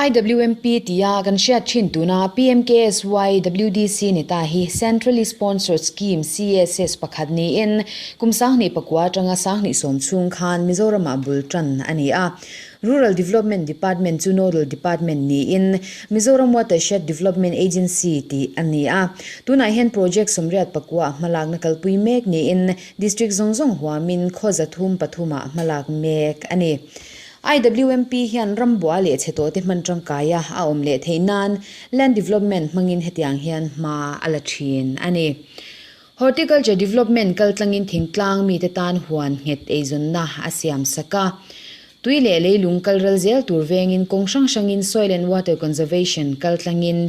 IWMP tia kan hriat thin tuna PMKSY WDC ni ta hi Centrally Sponsored Scheme, CSS, pakhat niin kum 2009 atanga 2010 chhung khan Mizoramah bul tan a ni a. Rural Development Department chu Nodal Department niin Mizoram Watershed Development Agency tih a ni a. Tunah hian project 89 hmalakna kalpui mek niin District zawng zawng huamin khaw 303 ah hmalak mek a ni. IWMP hian rambua leh chhe tawh te hman tangkaia a awm leh theih nan Land Development hmangin hetiang hian hma a la thin a ni. Horticulture Development kaltlangin thingtlang mite tan huan nghet eizawnna a siam sak a. Tui leh leilung kalral zel tur vengin kawng hrang hrangin Soil and Water Conservation kaltlangin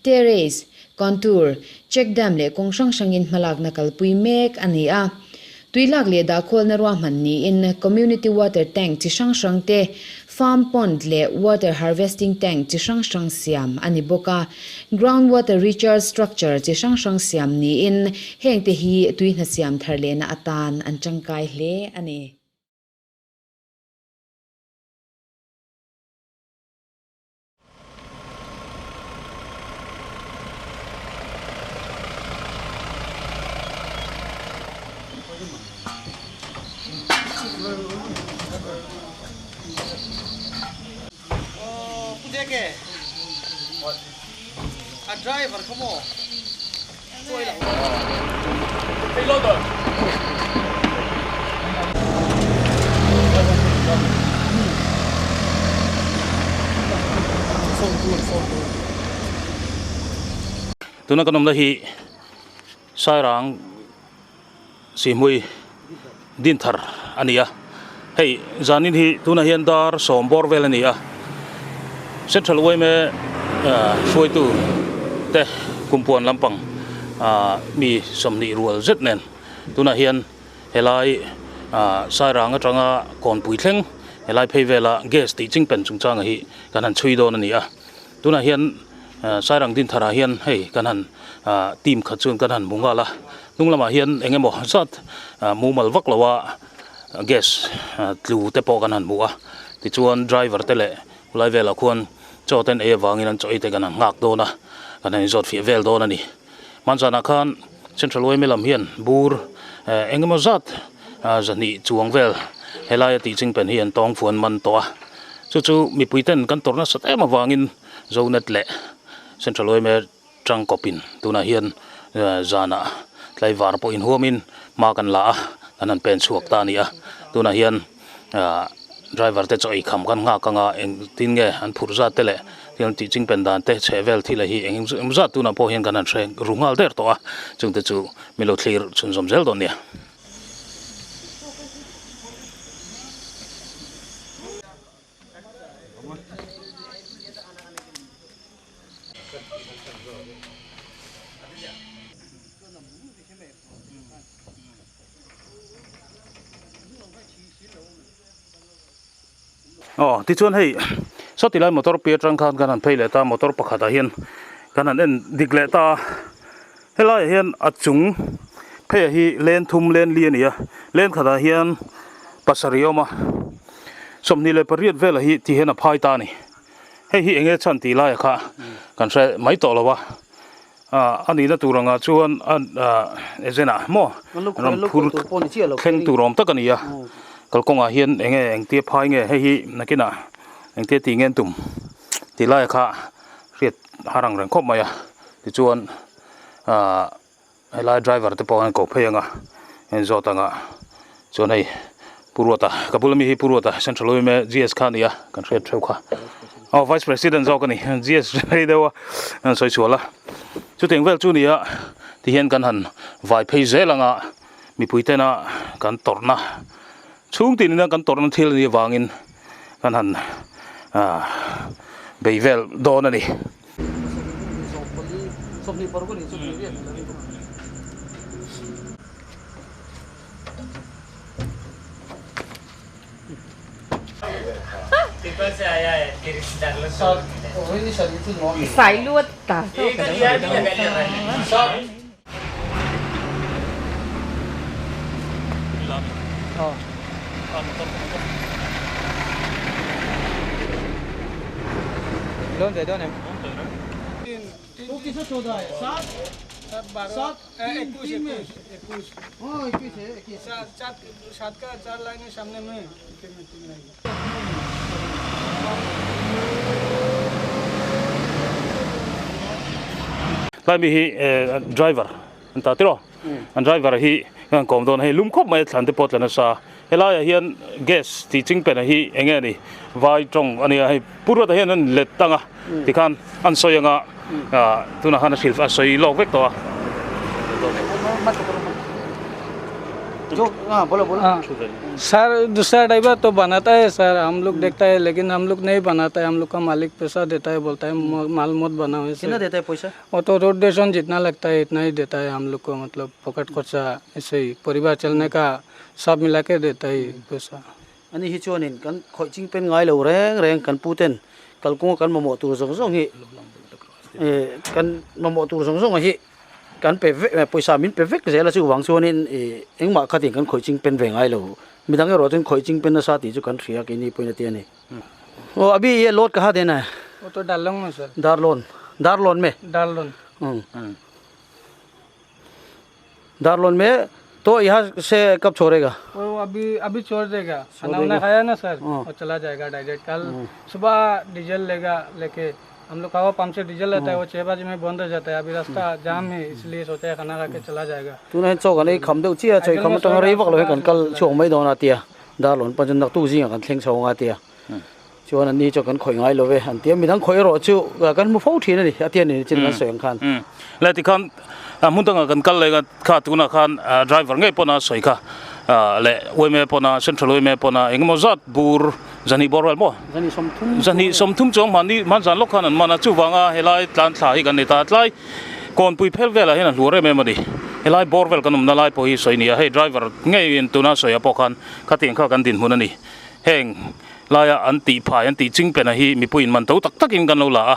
terrace, contour, check dam leh kawng hrang hrangin hmalakna kalpui mek a ni a. Tui lak leh dahkhawlna ruahman niin Community Water Tank chi hrang hrang te, Farm Pond leh Water Harvesting Tank chi hrang hrang siam a ni bawk a. Ground Water Recharge Structure chi hrang hrang siam niin heng te hi tui hna siam thar lehna atan an tangkai hle a ni. Tuna kan awmna hi Sairang Sihmui Dinthar a ni a, hei zanin hi tunah hian dar sawm bawr vel a ni a, Central yma hruaitu te kumpuan lampang mi 20 rual zet nen tunah hian helai Sairang atanga kawnpui thleng helai phei vela gas tih chingpen chungchanga hi kan han chhui dawn a ni a, tunah hian Sairang Dinthar ah hian hei kan han team khat chuan kan han hmu nghal a, hnung lamah hian eng emaw zat mumal vak lo a gas tlu te pawh kan han hmu a, tichuan driver te leh khulai velah khuan chaw ten ei avangin an chaw ei te kan han nghak dawn a, kan han inzawt fiah vel dawn a ni. Hmanzanah khan Central yma lam hian bur eng emaw zat 200 chuang vel helaia tih chingpen hi an tawng fuan man tawh a, chu chu mipui ten kan tawrh nasat em avangin Zonet leh Central yma tangkawpin tunah hian zanah tlaivar pawh inhuamin hma kan la a, kan han pen chhuak ta a ni a, tunah hian driver te chaw ei kham kan nghak anga engtin nge an phurh zat te leh thil tih chingpen dan te chheh vel thil hi eng eng zat tunah pawh hian kan han hre ru nghal der tawh a, chungte chu min lo thlir chhunzawm zel dawn nia. Aw tichuan hei sawti lai motor pi atang khan kan han phei leh ta motor pakhatah hian kan han en dik leh ta a helaiah hian a chung pheiah hi len thum len li a ni a len khatah hian pasarih a awm a 28 velah hi ti hian a phai ta a ni hei hi eng nge chhan tih laiah kha kan hre mai tawh lo a. A nihna tur angah chuan agent ah maw rawn phur thleng tur awm tak a ni a, kalkawngah hian eng nge engtia phai nge hei hi nakinah engtia tih nge an tum tih laia kha hriat har ang reng khawp mai a, tichuan ahh helai driver te pawh an ko phei ang a heng zawt anga chuan hei Pu Ruata ka bula mi hi Pu Ruata Central yma GS kha a ni a kan hriat theuh kha aw Vice President zawk a ni GS rei deuh a an sawi chhual a chutiang vel chu ni a tihian kan han vai phei zel anga mipui tena kan tawrhna chhung tin ina kan tawrhna thil a nih avangin kan han bei vel dawn a ni. Dawn ve dawn em? Tlai mi hi driver an ta tiraw an driver hi kan kawm dawn a hei lum khawp mai a thlan te pawh tla nasa helaiah hian gas tih ching pen hi eng nge ni vai tawng a nia hei pu ruata hian an let tang a tikhan an sawi anga ah tunah khan a hrilh a sawi lawk vek tawh a. Sir दूसरा driver तो बनाता है sir हम लोग देखता है लेकिन हम लोग नहीं बनाता है हम लोग का मालिक पैसा देता है बोलता है माल मत बनाओ ऐसे कितना देता है पैसा वो तो रोटेशन जितना लगता है इतना ही देता है हम लोग को मतलब पॉकेट खर्चा ऐसे ही परिवार चलने का सब मिला के देता है पैसा Ani hi chuanin kan khawih ching pen ngai lo reng reng kan pu ten kalkung a kan mamawh tur zawng zawng hi eh kan mamawh tur zawng zawng hi kan pe vek pawisa min pe vek zel a chuvang chuanin ih engmah khatin kan khawih ching pen ve ngai lo midang erawh chuan khawih ching pen nasa tih chu kan hria keini pawhin a ti a ni. Aw a bi i load ka ha den a. Aw to darlong ma sir. Darlawn Darlawn me. Darlawn. Umm. Darlawn me to iha se kab chhorega? वो अभी अभी छोड़ देगा खाना वाना खाया ना सर वो चला जाएगा डायरेक्ट कल सुबह डीजल लेगा लेके हम लोग हवा पंप से डीजल लेता है वो छः बजे में बंद हो जाता है अभी रास्ता जाम है इसलिए सोचा है खाना खा के चला जाएगा Tunah hian chaw kan ei kham deuh chiah a, chaw ei kham atanga rei vak lo hian kan kal chhuak mai dawn a tia, Darlawn pawh chu naktuk zingah kan thleng chho ang a tia, chuan an ni chu kan khawih ngai lo ve an tia, midang khawih erawh chu kan hmu fo thin a ni a tia ni chin kan sawi ang khan. Le tikhan hmun dangah kan kal leh kha tunah khan driver ngei pawn a sawi kha leh uaime pawn a central uaime pawn a engemaw zat bur zahnih bawr vel maw zahnih sawmthum chuang mahni hmanzan lawk khan an man a chuvanga helai tlan thla hi kan nei ta a tlai kawnpui phel velah hian a hluar em em a ni helai bawr vel kan awmna lai pawh hi sawi a ni a hei driver ngeiin tuna sawi ah pawh khan khatiang kha kan dinhmun a ni heng laia an tih phai an tih ching pena hi mipuiin man to tak takin kan lo la a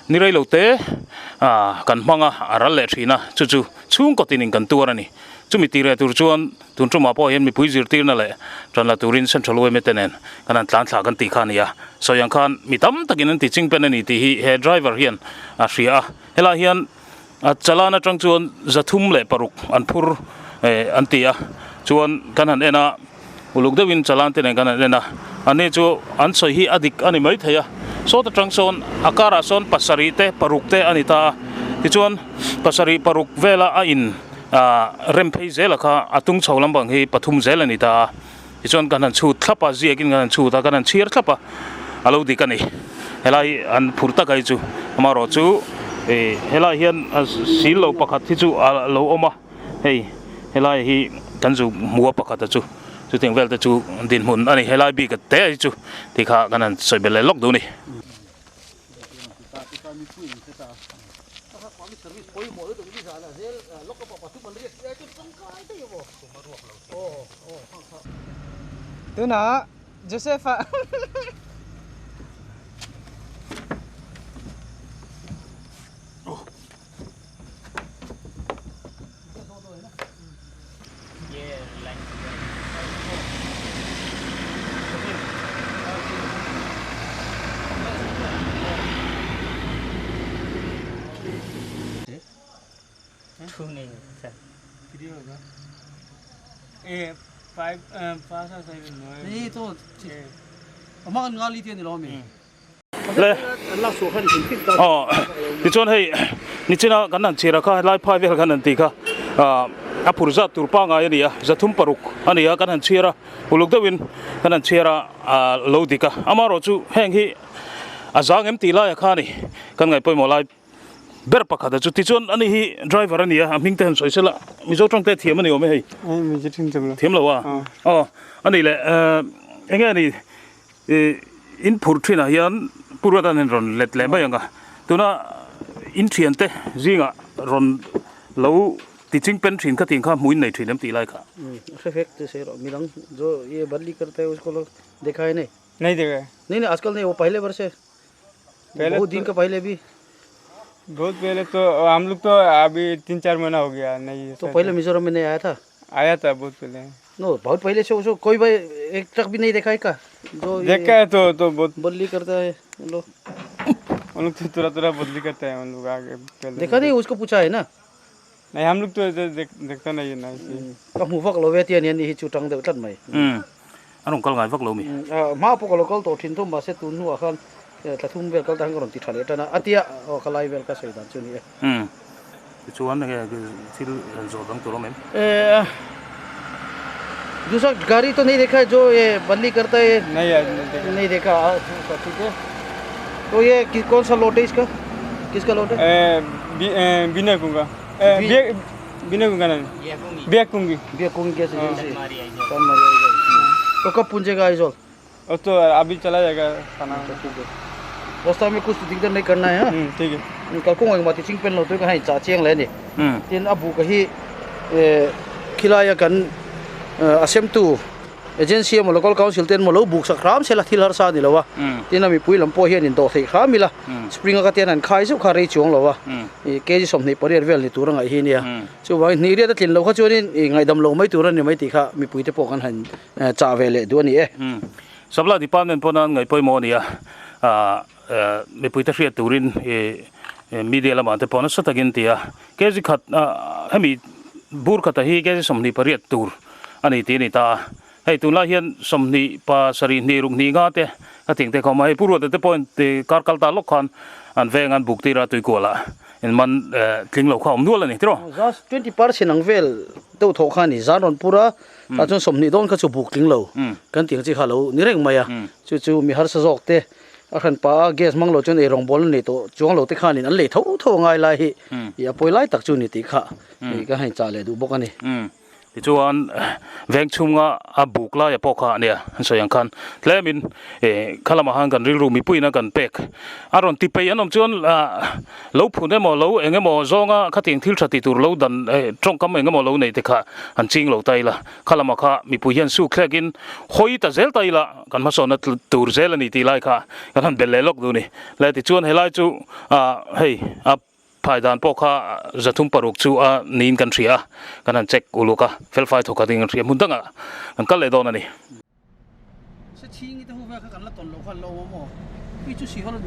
ni rei lo te ah kan hmang a a ral leh thin a chu chu chhungkaw tinin kan tuar a ni chumi tih reh tur chuan tun tumah pawh hian mipui zirtirna leh tan la turin Central yma te nen kan han tlan thla kan tih kha a ni a sawi ang khan mi tam takin an ti ching pen a ni tih hi he driver hian a hria a helai hian a chalana atang chuan zathum leh paruk an phur eh an ti a chuan kan han en a. Uluk deuhin chalan te nen kan han en a, ani chu an sawi hi a dik a ni maithei a, sawt atang sawn a karah sawn pasarih te paruk te a ni ta a, tichuan pasarih paruk vela a in ah rem phei zel a kha a tung chho lampang hi pathum zel a ni ta a, tichuan kan han chhut thlap a ziakin kan han chhut a kan han chhiar thlap a, a lo dik a ni, helai hi an phur tak a hi chu amaherawh chu ih helai hian sil lo pakhat hi chu a lo awm a. Hei helai hi kan zu hmu a pakhat a chu chutiang vel te chu dinhmun a ni helai bik te hi chu ti kha kan han sawi belh leh lawk duh a ni. Tunah Joseph-a. Le aw tichuan hei nichina kan han chhir a kha helai phai vel kan han tih kha ah a phur zat tur pangngai a ni a zathum paruk a ni a kan han chhiar a uluk deuhin kan han chhiar a ah lo dik a amaherawhchu heng hi a zang em tih lai a kha a ni kan ngaih pawimawh lai. Ber pakhat a chu tichuan ani hi driver a ni a a hming te han sawi sela Mizo tawng te thiam a ni awm e hei thiam lo a aw a nih leh eng nge ni ih in phur thin ah hian Pu Ruata nen rawn let leh mai ang a tuna in thian te zingah rawn lo ti ching pen thin kha tih kha hmuin nei thin em tih lai kha. Nahi nahi aajkal nahi wo pehle bar se बहुत दिन का पहले भी बहुत पहले तो हम लोग तो अभी 3-4 महीना हो गया नहीं तो पहले मिजोरम में नहीं आया था आया था बहुत पहले नो बहुत पहले से उसको कोई भाई एक ट्रक भी नहीं देखा है का जो देखा है तो बहुत बल्ली करता है लोग उन लोग तो तुरा तुरा बदली करते हैं उन लोग आगे पहले देखा नहीं उसको पूछा है ना नहीं हम लोग तो ऐसे देख, देखता नहीं है ना इसलिए ka hmu vak lo ve ti ani ani hi chu tang deuh tlat mai um an rawn kal ngai vak lo mi hma pawh ka lo kal tawh thin thum mahse tun hnuah khan thla thum vel kal ta khan ka rawn ti tha leh tan a a tia aw ka lai vel ka sawi dan chu a ni e um tichuan enge thil han zawh dang tur awm em दूसरा गाड़ी तो नहीं देखा है जो ये बदली करता है नहीं यार नहीं देखा नहीं देखा अच्छा ठीक है तो ये कि, कौन सा लोट है इसका किसका लोट है बिना कुंगा बिना कुंगा नहीं बेक कुंगी बेकुंगी गैस एजेंसी तो कब पहुंचेगा आइजोल और तो अभी चला जाएगा खाना ठीक है रास्ता में कुछ दिक्कत नहीं करना है हाँ? ठीक है कल को मती चिंग पेन लो तो कहीं चा चेंग ले ni tin abu ka hi khilaya kan asem tu agency emaw local council ten emaw lo buk sak hram sela thil harsa ni lo a tin a mipui lam pawh hian in dawh theih hram ila spring a ka tian an khai zeuh kha rei chuang lo a ih kg 28 vel ni tur a ngaih hi nia chuvangin hnih riat a tlin loh kha chuanin ih ngaihdam lo mai tur a ni mai tih kha mipui te pawh kan han chah ve leh duh a ni e. Supply department pawn an ngaih pawimawh a ni a mipui te hriat turin ih media lamah te pawh nasa takin ti a kg khat hemi bur khata hi kg 28 tur a ni tih a ni ta a hei tunlai hian 20 pa sarih hnih ruk hnih nga te ka ting te khawm a hei Pu Ruata te pawhin kar kal ta lawk khan an veng an buk tir a tuikual ah in man tling lo kha a awm nual a ni tiraw. Just 20% ang vel deuh thawh kha a ni zan rawn pur a tah chuan 20 dawn kha chu buk tling lo kan tih ang chi kha a lo ni reng mai a chu chu mi harsa zawk te A hran pah a gas hmang lo chuan ei rawngbâwl a nei tawh chuang lo te khanin an lei tho tho a ngai lai hi ih a pawi lai tak chu ni tih kha ih ka hei chah leh duh bawk a ni. Tichuan veng chhunga a buk laia pawh kha ania an sawi ang khan tlemin ih kha lamah khan kan rilru mipuiin a kan pek a rawn ti peih an awm chuan ah lo phun emaw lo eng emaw zawnga khatiang thil tha ti tur lo dan eh tawngkam eng emaw lo nei te kha an ching lo ta ila kha lamah kha mipui hian suk thlekin hawi ta zel ta ila Kan hmasawnna tur zel a ni tih lai kha kan han belh leh lawk duh a ni. Le tichuan helai chu ah hei a phai dan pawh kha 306 chu a niin kan hria a, kan han check uluk a, felfai thawk khat in kan hria hmun dangah kan kal leh dawn a ni. Se chhingi te ho vel kha kan la tawn loh khan lo awm aw, tui chu sihal a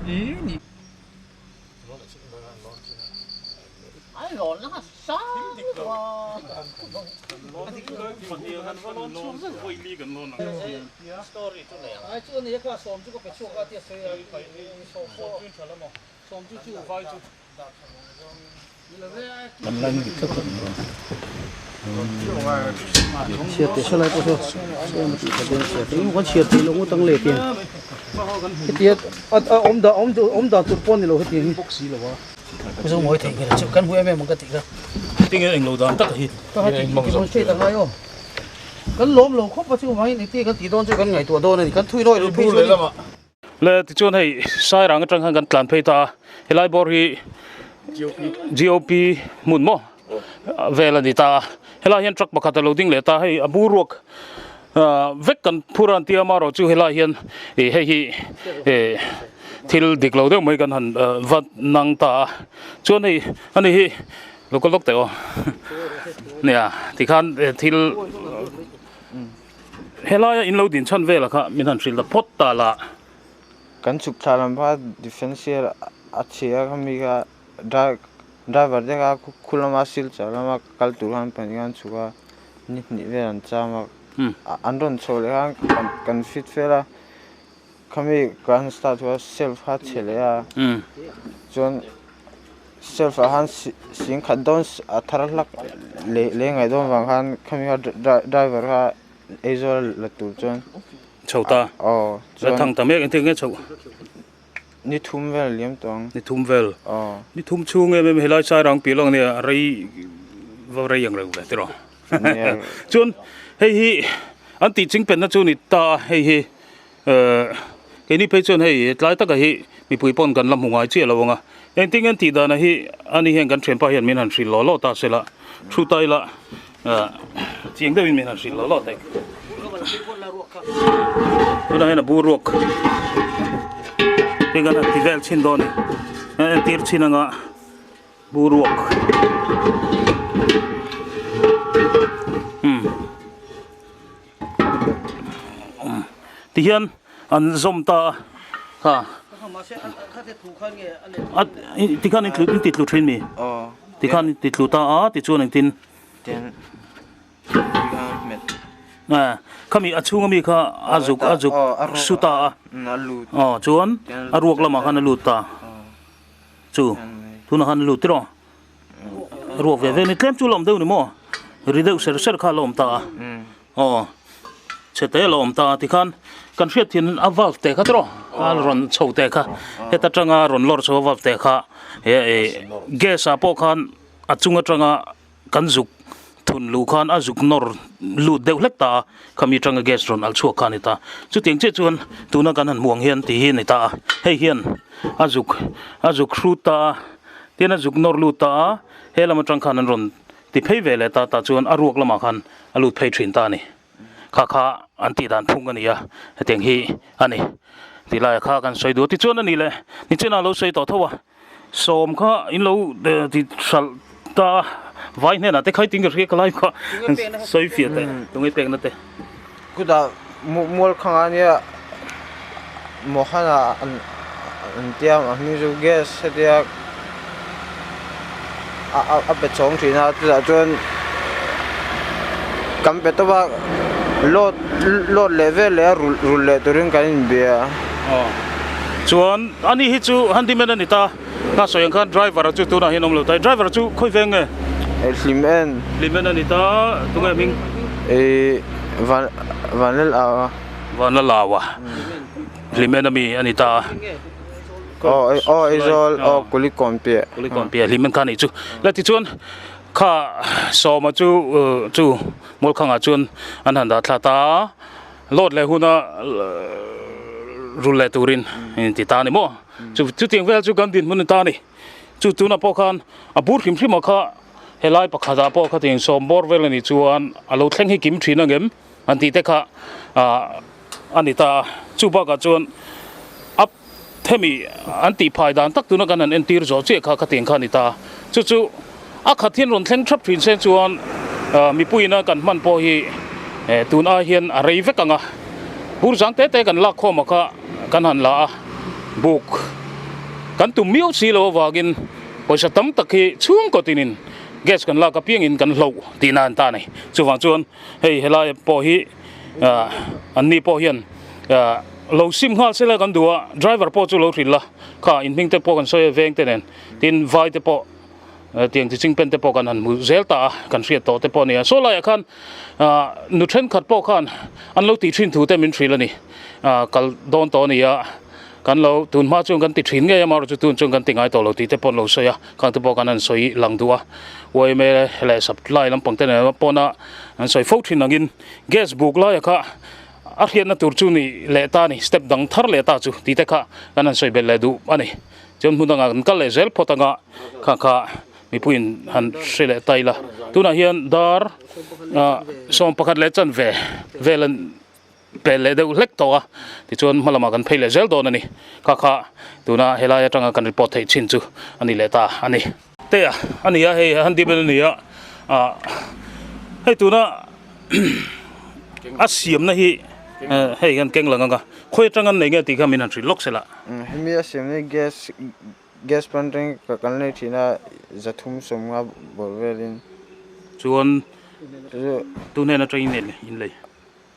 ni ni. Tinge englo dan tak hi Le tichuan hei Sairang atang khan kan tlan phei ta a helai bawr hi GOP hmun maw vel a ni ta a helai hian truck pakhat a lo ding leh ta hei a bur ruak vek kan phur a an tia amaherawh chu helai hian ih hei hi ih thil dik lo deuh mai kan han va nang ta a chuan hei ani hi lo kal lawk teh aw nia tikhan thil Helaia in lo din chhan velah kha min han hrilh ta phawt ta la. Kan chhuk thla lam kha defensial a chhe a khami kha driver te kha khu lama silchar lama kal tur khan pahnih khan chhuk a ni hnih vel an cham a an rawn chho leh khan kan fit fel a khami kan start chu a self kha chhe leh a chuan self ah khan sing khat dawn a thar hlak leh leh ngaih dawn vang khan khami kha driver kha Aizawl la tur chuan chho ta aw la thang ta mek engtin nge chho ni thum vel a liam tawh ang ni thum vel aw ni thum chhung em em helai Sairang piah lawng ania rei va rei ang reuh ve tiraw chuan hei hi an tih chingpenna chu ni ta a hei hi Eh, keini phei chuan hei tlai taka hi mipui pawn kan la hmu ngai chiah lo ang a, engtin nge tih dana hi ani hian kan thianpa hian min han hrilh law law ta se la, thu ta ila eh chiang deuhin min han hrilh law law ta tunah hian a bur ruak hei kan han ti vel chhin dawn a ni, a entir chhin anga bur ruak umm. Tihian an zawm ta a, ha. A tikhan in tlu in ti tlu thin mi? Tikhan in ti tlu ta a tichuan engtin? Khami a chhunga mi kha a zuk a zuk su ta a aw chuan a ruak lamah khan a lut ta chu tunah khan a lut tiraw ruak ve ve ni tlem chu la awm deuh ni maw ri deuh ser ser kha a la awm ta a aw chhe te a la awm ta a tikhan kan hriat thin a valve te kha tiraw a rawn chho te kha heta tanga rawn lawr chho a valve te kha gas ah pawh khan a chung atanga. Kan zuk thun luh khan a zuk nawr lut deuh hlek ta a, khami atanga gas rawn alh chhuak kha a ni ta. Chutiang chiah chuan tuna kan han hmuh ang hian tih hi a ni ta a, hei hian a zuk a zuk hrut ta a, tin a zuk nawr lut ta a, he lam atang khan an rawn ti phei ve leh ta, tah chuan a ruak lamah khan a lut phei thin ta a ni. Kha kha an tih dan phung a ni a, hetiang hi a ni. Ti laiah kha kan sawi duh a, tichuan a ni leh nichina lo sawi tawh tho a. Sawm kha in lo ti hralh ta a, vai hnenah te khai ting ka hria ka lai kha sawi fiah teh tunge pekna te. Kutah mual khang a nia Mohan-a an tia a hming chu gas hetia a pe chhawng thin a chutah chuan kan pe tawp a load load leh vel leh a rulh leh turin kan inbia. Chuan ani hi chu handyman a ni ta, ka sawi ang khan driver chu tunah hian awm lo ta, driver chu khawi veng nge? Hlim en. Hlim en a ni ta, tunge hming? Ih van Vanlal Aua. Vanlal Aua, Hlim en ami a ni ta. Aw aw Aizawl aw Kulikawn piah. Kulikawn piah Hlim en kha a nih chu. La tichuan kha Sawma chu chu Mualkhangah chuan an han dah thla ta a. Load leh huna rul leh turin in ti ta a ni maw? Chu chutiang vel chu kan dinhmun a ni ta a ni. Chu tunah pawh khan a bur hrim hrim ah kha helai pakhatah pawh khatiang sawm bawr vel a nih chuan a lo thleng hi kim thin ang em an tih te kha ah a ni ta a. Chu bakah chuan a hemi an tih phai dan tak tuna kan han entir zawh chiah kha khatiang kha a ni ta a. Chu chu a khat hian rawn thleng thap thin se chuan mipuiina kan hman pawh hi tun ai hian a rei vek ang a, bur zang te te kan lak khawm a kha kan han la a, buk kan tum miau si lo avangin pawisa tam tak hi chhungkaw tinin gas kan lak apiangin kan hloh tihna an ta a ni. Chuvang chuan hei helai pawh hi anni pawh hian lo sim nghal sela kan duh a, driver pawh chu lo hrilh la, kha inhming te pawh kan sawi a veng te nen tin vai te pawh. Tiang chi ching pen te pawh kan han hmu zel ta a, kan hriat tawh te pawh a ni a. Saw laiah khan nu thenkhat pawh khan an lo tih thin thu te min hrilh a ni. Kal dawn tawh a ni a, kan lo tun hma chuan kan ti thin ngei a, amaherawhchu tun chuan kan ti ngai tawh lo tih te pawh an lo sawi a, khang te pawh kan han sawi lang duh a. Yma leh supply lampang te nen pawna an sawi fo thin angin gas buk laiah kha a hriatna tur chu ni leh ta a ni, step dang thar leh ta chu tih te kha kan han sawi belh leh duh a ni. Chuan hmun dangah kan kal leh zel phawt anga kha kha mipuiin han hre leh ta ila. Tunah hian dar 11 leh chanve vel an pel leh deuh hlek tawh a, tichuan hma lamah kan phei leh zel dawn a ni. Kha kha tuna helai atanga kan report theih chin chu a ni leh ta a ni. Te a a ni a hei han dip a ni a, hei tuna a siamna hi hei kan keng lang ang a, khawi atanga an nei nge tih kha min han hrilh lawk sela. Hemi a siamna hi gas gas plant atangin ka kan lei thin a 350 bawrh velin. Chuan tu hnen atangin nge in lei?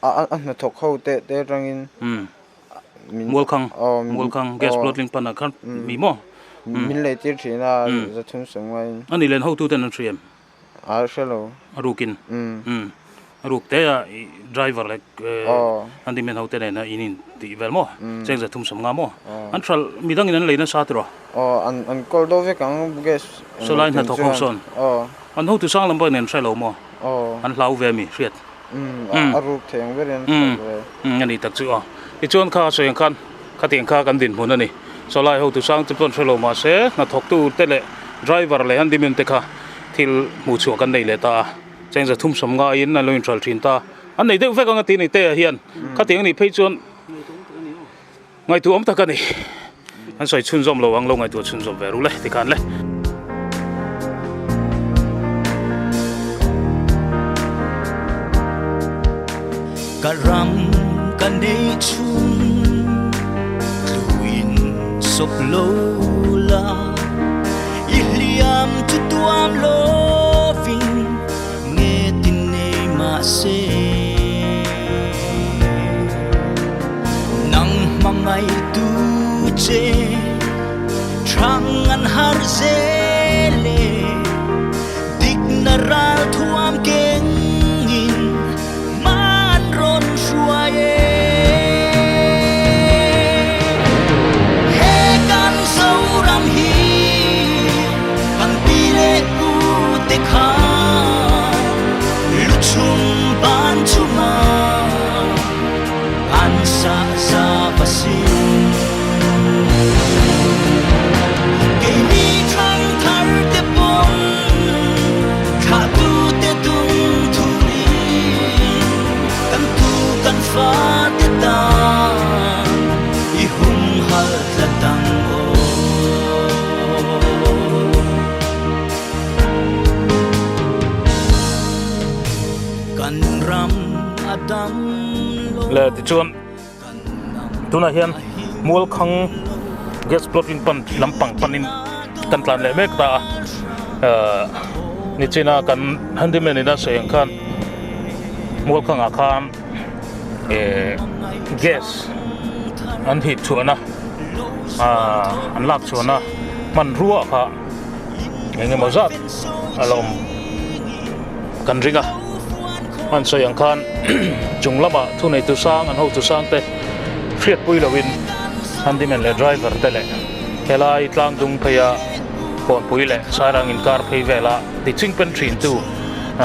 A a hnathawk ho te te atangin. Mualkhang Mualkhang gas bottling plant ah khan mi maw? Min lei tir thin a 350 in. A ni len hotuten an hria em? A hre lo. A rukin? Umm. A ruk te a driver leh handyman ho te nena in in tih vel maw? Cheng 350 maw? An hralh midangin an lei nasa tiraw? Aw an an kawl deuh vek ang gas. Saw lai hnathawk ho sawn. Aw. An hotu sang lam pawhin an hre lo maw? Aw. An hlau ve mi hriat. Umm a ruk thei ang berin an hrilh ve. Umm a ni tak chu aw. Tichuan kha sawi ang khan khatiang kha kan dinhmun a ni. Saw lai hotu sang chu pawn hre lo mahse hnathawktu te leh driver leh handyman te kha thil hmuh chhuah kan nei leh ta a. Cheng 350 in an lo inhral thin ta. An nei deuh vek ang a ti ni te ah hian khatiang a nih phei chuan ngaihtuah awm tak a ni. An sawi chhunzawm lo ang lo ngaihtuah chhunzawm ve ru le tikhan le. Ka ram ka nei chhung tluin. sawp lo la, i hliam chu tuam lovin nge ti nei mah se. Nang hmangaihtu che thang an har zel e, dikna ral thuam kengin hma an rawn hruai e. He kan Zoram hi kan pi leh pu te khan lu chung ban chunga an sah za va si. Keini thangthar te pawn thlahtute tung thurin kan tu kan fate tan i humhalh tlat ang aw. Kan ram a dam lo. Le tichuan tunah hian Mualkhang gas plot in pan lampang panin kan tlan leh mek ta a ahh nichina kan handyman in a sawi ang khan Mualkhangah khan eh gas an hip chhuahna ahh an lak chhuahna hmanrua kha eng emaw zat a lo awm kan ring a an sawi ang khan chung lamah thuneitu sang an hotu sang te hriatpui loin handyman leh driver te leh helai tlang dung pheia kawnpui leh sairang inkar phei vela ti chingpen thin tu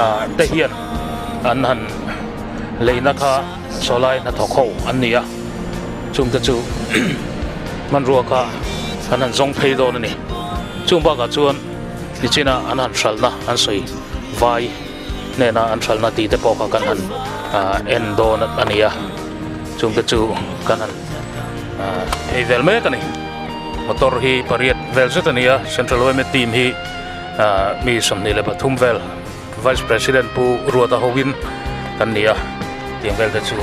ah te hian an han leina kha sawlai hnathawk ho an ni a chungte chu hmanrua kha an han zawng phei dawn a ni chung bakah chuan nichina an han hralhna an sawi vai hnena an hralhna tih te pawh kha kan han ah en dawn a ni a chungte chu kan han ah ei vel mek a ni motor hi pariat vel zet a ni a central yma team hi ah mi 23 vel. Vice President Pu Ruata hoin kan ni a, tiang vel te chu.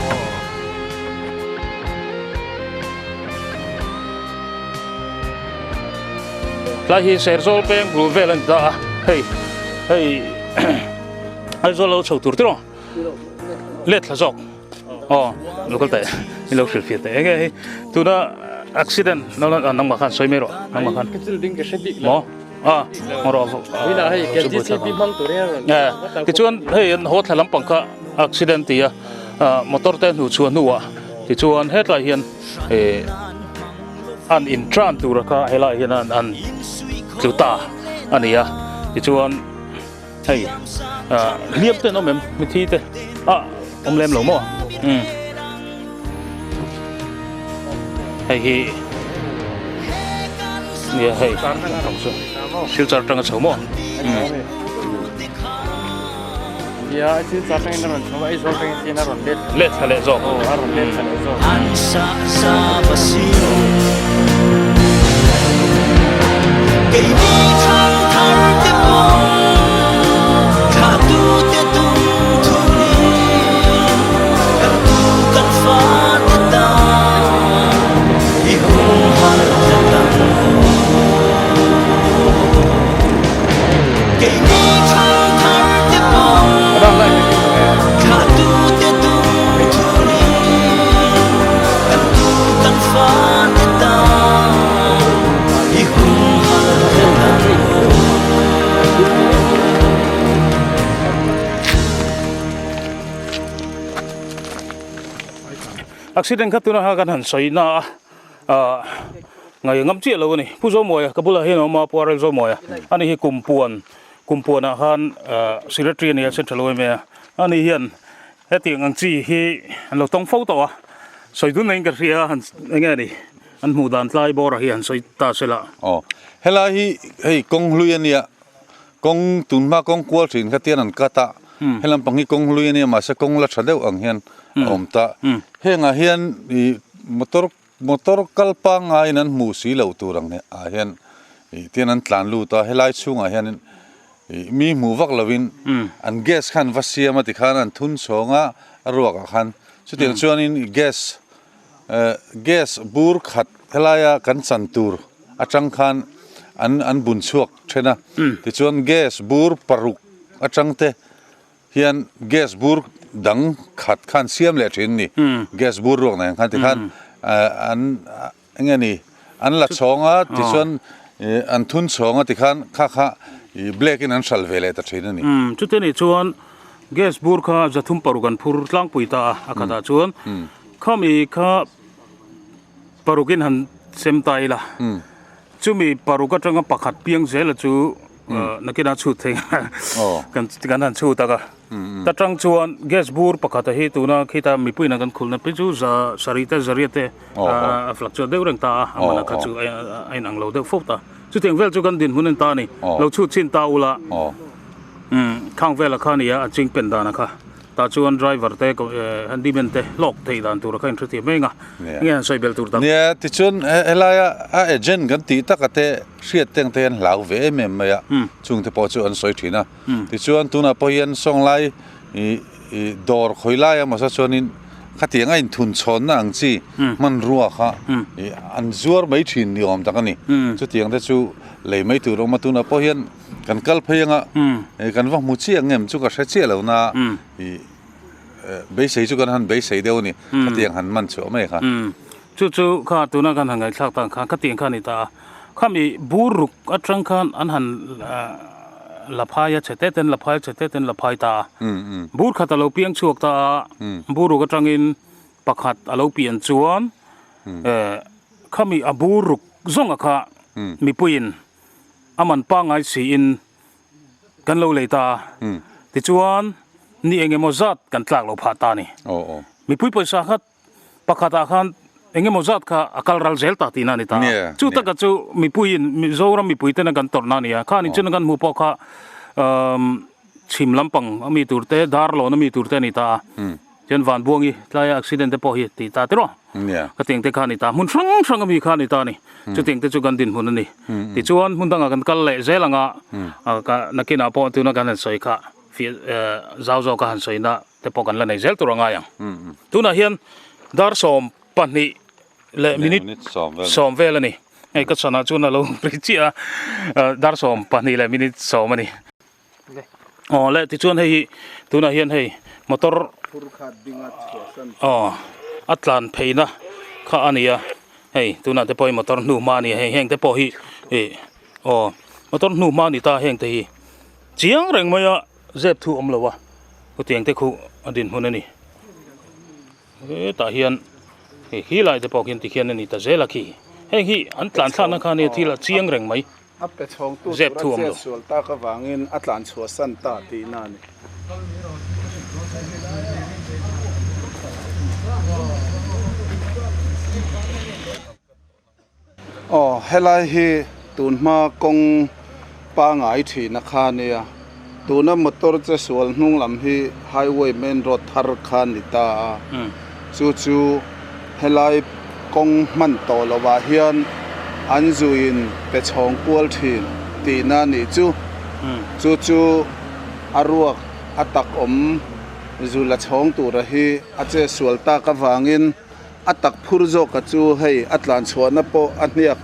Tlai hi Serzawl peng bul vel a ni ta a, hei hei Aizawl lo chho tur tiraw let thla zawk aw lo kal teh i lo hrilh fiah teh enge hei tuna accident nangmah khan sawi mai rawh nangmah khan maw. A tichuan hei an haw thla lampang kha accident ti a motor te hnu chhuah hnuah tichuan hetlai hian eh an in tran tur kha helai hian an tlu ta a ni a tichuan hei hliam te an awm em mithi te a awm lem lo maw umm hei hi nia hei silchar atanga chho maw umm nia silchar atangin a rawn chho a aizawl atangin hian a rawn let let thla leh zawk aw a rawn let thla leh zawk Accident kha tuna kha kan han sawi na a ah ngaih ngam chiah lo a ni Pu Zawmawia ka bulah hian a awm a Pu Arel Zawmawia ani hi kumpuan kumpuanah khan ah secretary a ni a central yma a ani hian hetiang ang chi hi an lo tawng fo tawh a sawi dun neiin ka hria a han eng nge ni. An hmuh dan tlai bawrah hi han sawi ta se la. Aw, helai hi hei kawng hlui a nia, kawng tun hma kawng kual thin kha tian an cut a, helam pang hi kawng hlui a nia mahse kawng la tha deuh ang hian a awm ta. Hengah hian ih motor motor kal pangaiin an hmuh si loh tur ang ah hian ih tian an tlan lut a, helai chhungah hianin ih mi hmuh vak lovin an gas kha an va siam a tikhan an thun chhawng a, a ruakah khan chutiang chuanin gas. Gas bur khat helaia kan chan tur atang khan an an bun chhuak then a, tichuan gas bur paruk atang te hian gas bur dang khat khan siam leh thin a ni. Gas bur ruak nen khan tikhan an eng nge ni an la chhawng a tichuan an thun chhawng a tikhan kha kha black in an hral ve leh ta thin a ni. Chute nih chuan gas bur kha 306 an phur tlangpui ta a, a khatah chuan Khami kha parukin han sem ta ila, chumi paruk atanga pakhat piang zela chu nakinah chhut thei kan han chhut tak a. Ta tang chuan gas bur pakhata hi tuna khita mipuiin kan khulna phei chu za sarih te zariat te a fluctuate deuh reng ta a, a mana kha chu a inang lo deuh fo ta. Chutiang vel chu kan dinhmun a ni ta a ni. Lo chhut chhin ta ula, khang vela kha a nia a chingpen dana kha. Tah chuan driver te handyman te hlawk theih dan tur a kha inhre thiam eng a, nge han sawi belh tur tak. Nia, tichuan helaia a agent kan tih taka te hriat te ang te hian hlau ve em em mai a, chung te pawh chu an sawi thin a. Tichuan tunah pawh hian sawnglai dawr khawi lai emaw sa chuanin khatiang a inthun chhawnna ang chi hmanrua kha an zuar mai thin ni awm tak a ni. Chutiang te chu lei mai tur a awm a, tunah pawh hian Kan kal phei anga kan va hmu chiah ang em chu ka hre chiah lo na i beisei chu kan han beisei deuh a ni khatiang han man chhuah mai kha. Chu chu kha tuna kan han ngaihthlak tan khan khatiang kha a ni ta a, khami bur ruk atang khan an han la phai a chhe te ten la phai a chhe te ten la phai ta a, bur khat a lo piang chhuak ta a, bur ruk atangin pakhat a lo pian chuan khami a bur ruk zawnga kha mipuiin a man pangngai siin kan lo lei ta a, tichuan ni eng emaw zat kan tlak lo phah ta a ni. Mipui pawisa kha pakhatah khan eng emaw zat kha a kal ral zel ta tihna a ni ta a. Chu taka chu mipuiin Mizoram mipui tena kan tawrhna a ni a, khan inchuna kan hmuh pawh kha chhim lampang a mi tur te, darlawn a mi tur te a ni ta a. Chuan Vanbuangi tlaia accident te pawh hi tih ta tiraw? Khatiang te kha a ni ta. Hmun hrang hrang ami kha a ni ta a ni. Chutiang te chu kan dinhmun a ni. Tichuan hmun dangah kan kal leh zel anga nakinah pawh tuna kan han sawi kha zau zawka han sawina te pawh kan la nei zel tur a ngai ang. Tunah hian dar 12 leh minute 10 vel a ni. Hei ka chhanah chuan a lo ri chiah a, dar 12 leh minute 10 a ni. Aw le tichuan hei hi tunah hian hei motor aw a tlan pheina kha a ni a hei tunah te pawh hi motor hnu hma a ni a hei heng te pawh hi ih aw motor hnu hma a ni ta heng te hi chiang reng mai a zep thu awm lo a khutiang te khu a dinhmun a ni hetah hian hei khi lai te pawh khian tikhian a ni ta zel a khi heng hi an tlan thlakna kha a nia thil a chiang reng mai. A pe chhawngtu tura chet sual tak avangin a tlan chhuahsan ta tihna a ni. Aw, helai hi tunhma kawng pangai thina kha a nia. Tuna motor che sual hnung lam hi highway main road thar kha a ni ta a. Chu chu helai kawng hman tawh lovah hian an zuiin pe chhawng kual thin tihna a nih chu. Chu chu a ruak a tak awm zu la chhawng tura hi a che sual tak avangin a tak phur zawka chu hei a tlan chhuahna pawh a hniak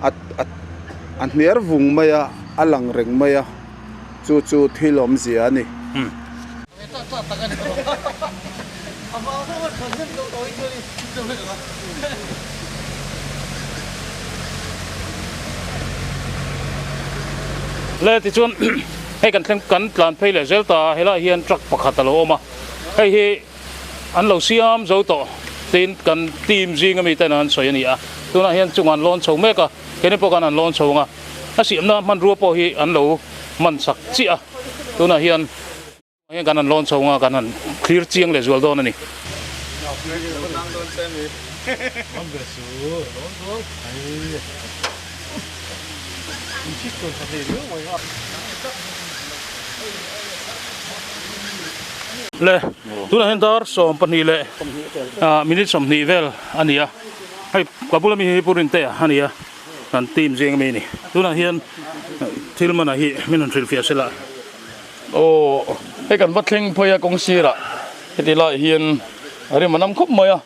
a hniar vung mai a, a lang reng mai a, chu chu thil awmzia a ni. Le tichuan hei kan thleng kan tlan phei leh zel ta a helaiah hian truck pakhat a lo awm a hei hi an lo siam zo tawh tin kan team zing ami ten an sawi a ni a tunah hian chungah an lawn chho mek a keini pawh khan an lawn chho ang a a siamna hmanrua pawh hi an lo man sak chiah a tunah hian. Heng kan han lawn chho anga kan han thlir chiang leh zual dawn a ni. Le, tunah hian dar 12 leh minute 20 vel a ni a, hei ka bula mi hi Pu Rintea a ni a, kan team zing ami a ni. Tunah hian thil manah hi min han hrilhfiah sela. Aw, hei kan va thleng phei a kawng sirah heti laiah hian a rim a nam khawp mai a,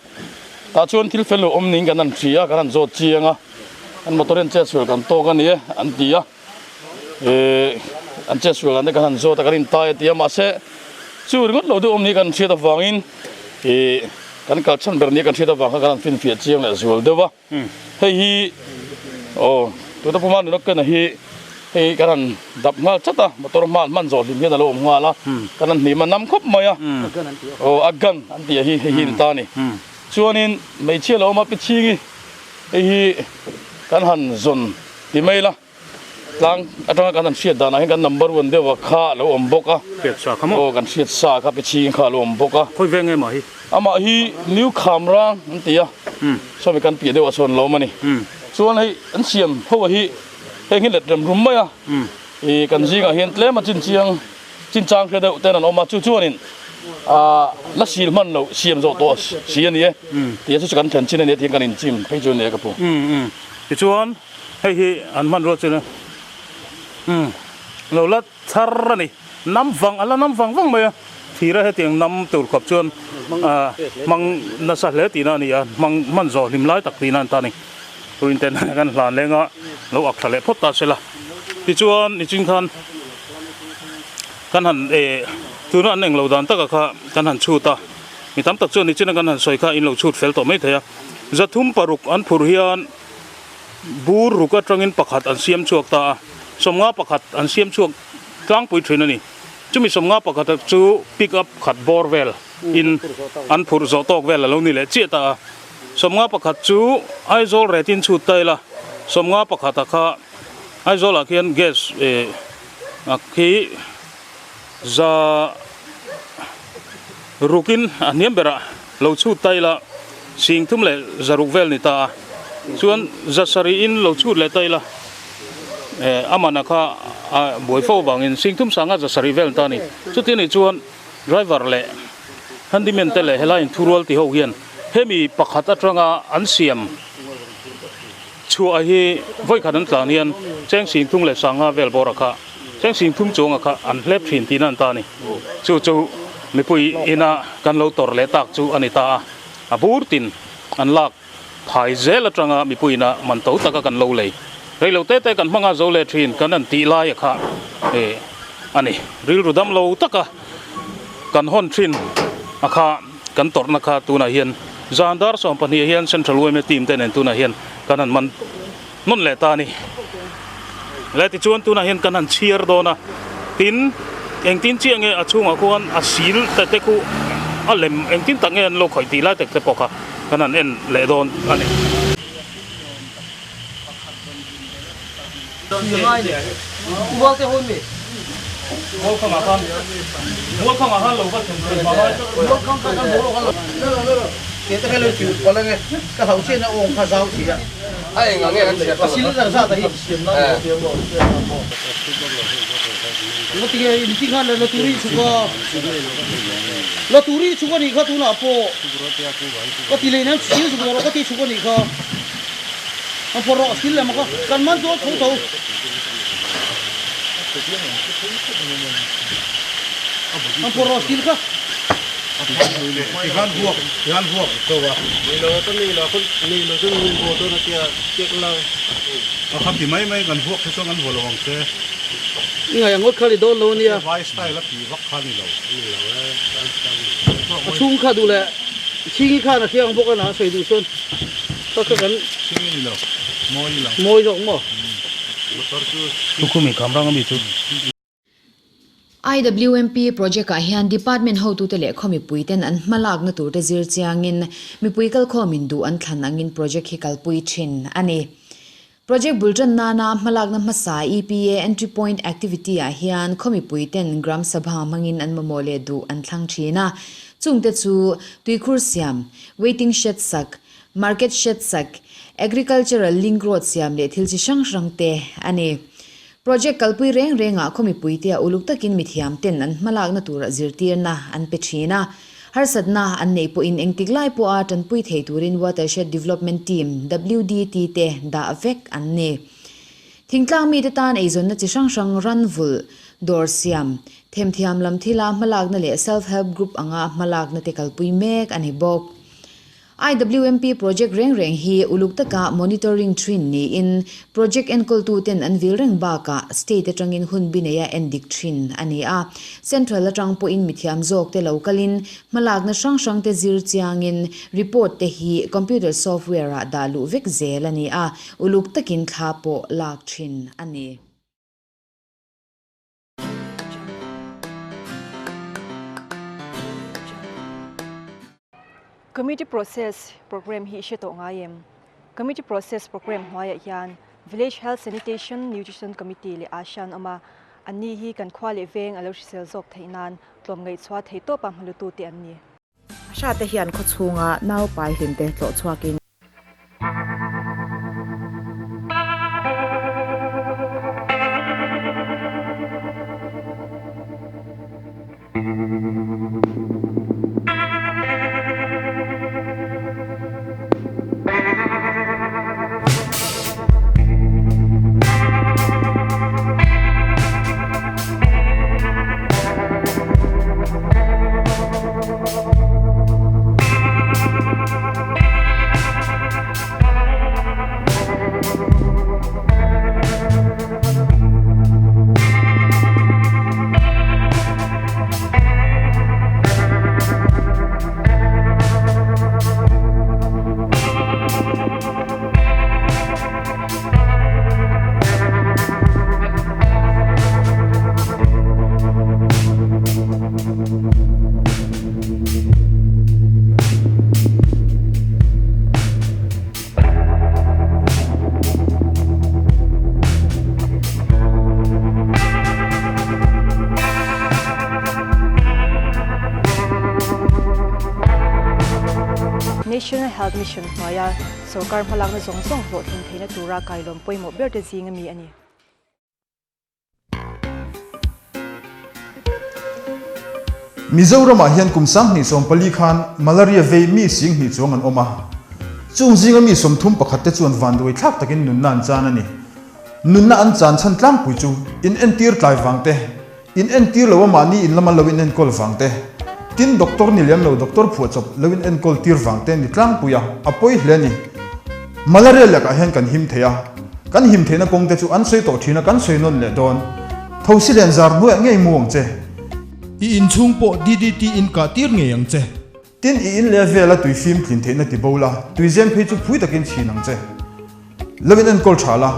Tah chuan thil fel lo awm niin kan han hria a, kan han zawt chiang a, an motor hian chetsual kan tawk a ni e an ti a, eh an chetsual dan te kan han zawt a, kan intai a ti a, mahse chu ringawt lo deuh awm niin kan hriat avangin ih kan kal chhan ber nia kan hriat avang khan kan han finfiah chiang leh zual deuh a. Hei hi aw tuna puma nula kena hi hei kan han dap nghal chat a motor hman hman zawh hlim hian a lo awm nghal a kan han hnim a nam khawp mai a aw a gun an tih a hi hei hi ni ta a ni chuanin hmeichhia lo awm a pichhingi hei hi kan han zawn ti mai la. Tlang atanga kan han hriat danah hian kan number one deuh a kha a lo awm bawk a. Hriat sa kha maw? Aw kan hriat sa kha Pichhing kha a lo awm bawk a. Khawi veng nge mah hi? Amah hi New Khamrang an ti a, sawmi kan piah deuh ah sawn lo awm a ni. Chuan hei an siam ho a hi heng hi let rem rum mai a, ih kan zingah hian tlem a chinchiang chinchang hre deuh ten an awm a, chu chuanin ah la sil hman loh siam zawh tawh si a ni e tih a chu chu kan thlen chin a ni a tih hian kan inchim phei chu a ni e ka pu. Tichuan. Hei hi an hmanrua chu umm lo la thar a ni. Nam vang a la nam vang vang mai a, thira hetiang nam tur khawp chuan ah hmang nasa hle tihna a ni a, hmang hman zawh hlim lai tak tihna an ta a ni. Tuin ten kan hlan leng a, lo ak tha leh phawt ta se la. Tichuan niching khan kan han eh tuna an englo dan taka kha kan han chhut a, mi tam tak chuan nichina kan han sawi kha in lo chhut fel tawh mai thei a. 306 an phur hian. Bur ruk atangin pakhat an siam chhuak ta a, 51 an siam chhuak tlangpui thin a ni. Chumi 51 chu pick up khat bawr vel in an phurh zawh tawk vel a lo ni leh chiah ta a. 51 chu Aizawl retin chhut ta ila, 51 a kha Aizawl ah khian gas eh a khi za rukin a hniam berah Lo chhut ta ila, 30 leh 600 vel ni ta a, chuan 700 in lo chhut leh ta ila, eh a mana kha a buai fo avangin 30 sanga 700 vel ni ta a ni. Chuti anih chuan driver leh handyman te leh helai inthurual ti ho hian hemi pakhat atanga an siam chhuah hi vawikhat an tlan hian cheng 30 leh 50 vel bawrah kha Cheng 30 chuanga kha an hlep thin tihna an ta a ni. Chu chu mipui ina kan lo tawrh leh tak chu a ni ta a. A bur tin an lak phai zel atanga mipui ina man to taka kan lo lei. Rei lo te te kan hmanga zo leh thin kan an tih laia kha eh a ni. Rilru dam lo taka kan hawn thin a kha kan tawrhna kha tunah hian zan dar 12 hian Central yma team te nen tunah hian kan han man hnawn leh ta a ni. Le tichuan tunah hian kan han chhiar dawn a, tin engtin chiah nge a chhungah khuan a sil te te khu a lem engtin tak nge an lo khawih tih lai tak te pawh kha kan han en leh dawn a ni. A eng ang nge kan chhiat a sil zar zat a hi Ngatinge in ti khan la turi chhuk a la turi chhuk a nih kha tunah pawh ka ti leh nen sil chhuk rawh ka ti chhuk a nih kha an phawrh rawh sil leh mak a kan man chu a tho tho. An phawrh rawh sil kha. Tikhan vuak tikhan vuak tho a. A kha ti mai mai kan vuak te chuan kan vuah lo ang che. I ngaih ang ngawt kha ni dawn lo ania. Vai style a ti vak kha ni lo. A chhung kha duh leh Chhingi khan a hriang bawk a na sawi duh chuan kha kha kan Chhingi ni lo mawi lo. Mawi zawk maw? Tukhumi Khamrang ami chu. IWMP project-ah hian department hotute leh khaw mipuiten an hmalakna turte zir chiangin mipui kalkhawmin duh an thlan angin project hi kalpui thin a ni. Project bul tan nana hmalakna hmasa EPA Entry Point Activity-ah hian khaw mipuiten Gram Sabha hmangin an mamawh leh duh an thlang thin a, chungte chu tuikhur siam, waiting shed sak, market shed sak, agricultural link road siam leh thil chi hrang hrangte a ni. Project kalpui reng rengah khaw mipuite a uluk takin mithiam ten an hmalakna tura zirtirna an pe thin a. Harsatna an neih pawhin engtik lai pawha tanpui thei turin Watershed Development Team, WDT, te dah vek an ni. Thingtlang mite tan eizawnna chi hrang hrang ran vulh, dawr siam, themthiam lam thila hmalakna leh Self Help Group anga hmalakna te kalpui mek a ni bawk. IWMP project reng reng hi uluk taka monitoring thin niin project enkawltuten an vil reng bakah state atangin hun bi neia endik thin a ni a. Central atang pawhin mithiam zawk te lo kalin hmalakna hrang hrang te zir chiangin report te hi computer software ah dah luh vek zel a ni a, uluk takin thla pawh lak thin a ni. Committee Process Programme hi i hre tawh ngai em? Committee Process Programme hnuaiah hian Village Health Sanitation Nutrition Committee leh ASHA an awm a, anni hi kan khua leh veng a lo hrisel zawk theih nan tlawmngaih chhuah thei tawpa hmalutute an ni. ASHA te hian khawchhunga naupai hlimte tlawh chhuakin. National Health Mission hnuaia sorkar hmalakna zawng zawng hlawhtlin theihna tura kailawm pawimawh ber te zing ami a ni. Mizoramah hian kum 2014 khan malaria vei mi 20,000 chuang an awm a. Chung zinga mi 31 te chuan vanduai thlak takin nunna an chan a ni. Nunna an chan chhan tlangpui chu in entir tlai vang te, in entir lo a mahni in lama lo in enkawl vang te, tin doctor ni lem lo doctor phuahchawp lo in enkawl tir vang te ni tlangpui a, a pawi hle a ni. Malaria lakah hian kan him thei a, kan him theihna kawng te chu an sawi tawh thin a kan sawi nawn leh dawn. Thosi len zar hnuaiah ngei mu ang che. I inchhung pawh DDT in kah tir ngei ang che. Tin i in leh vela tui fim tlin theihna ti bo la, tui zem phei chu phui takin chhin ang che. Lo in enkawl tha la,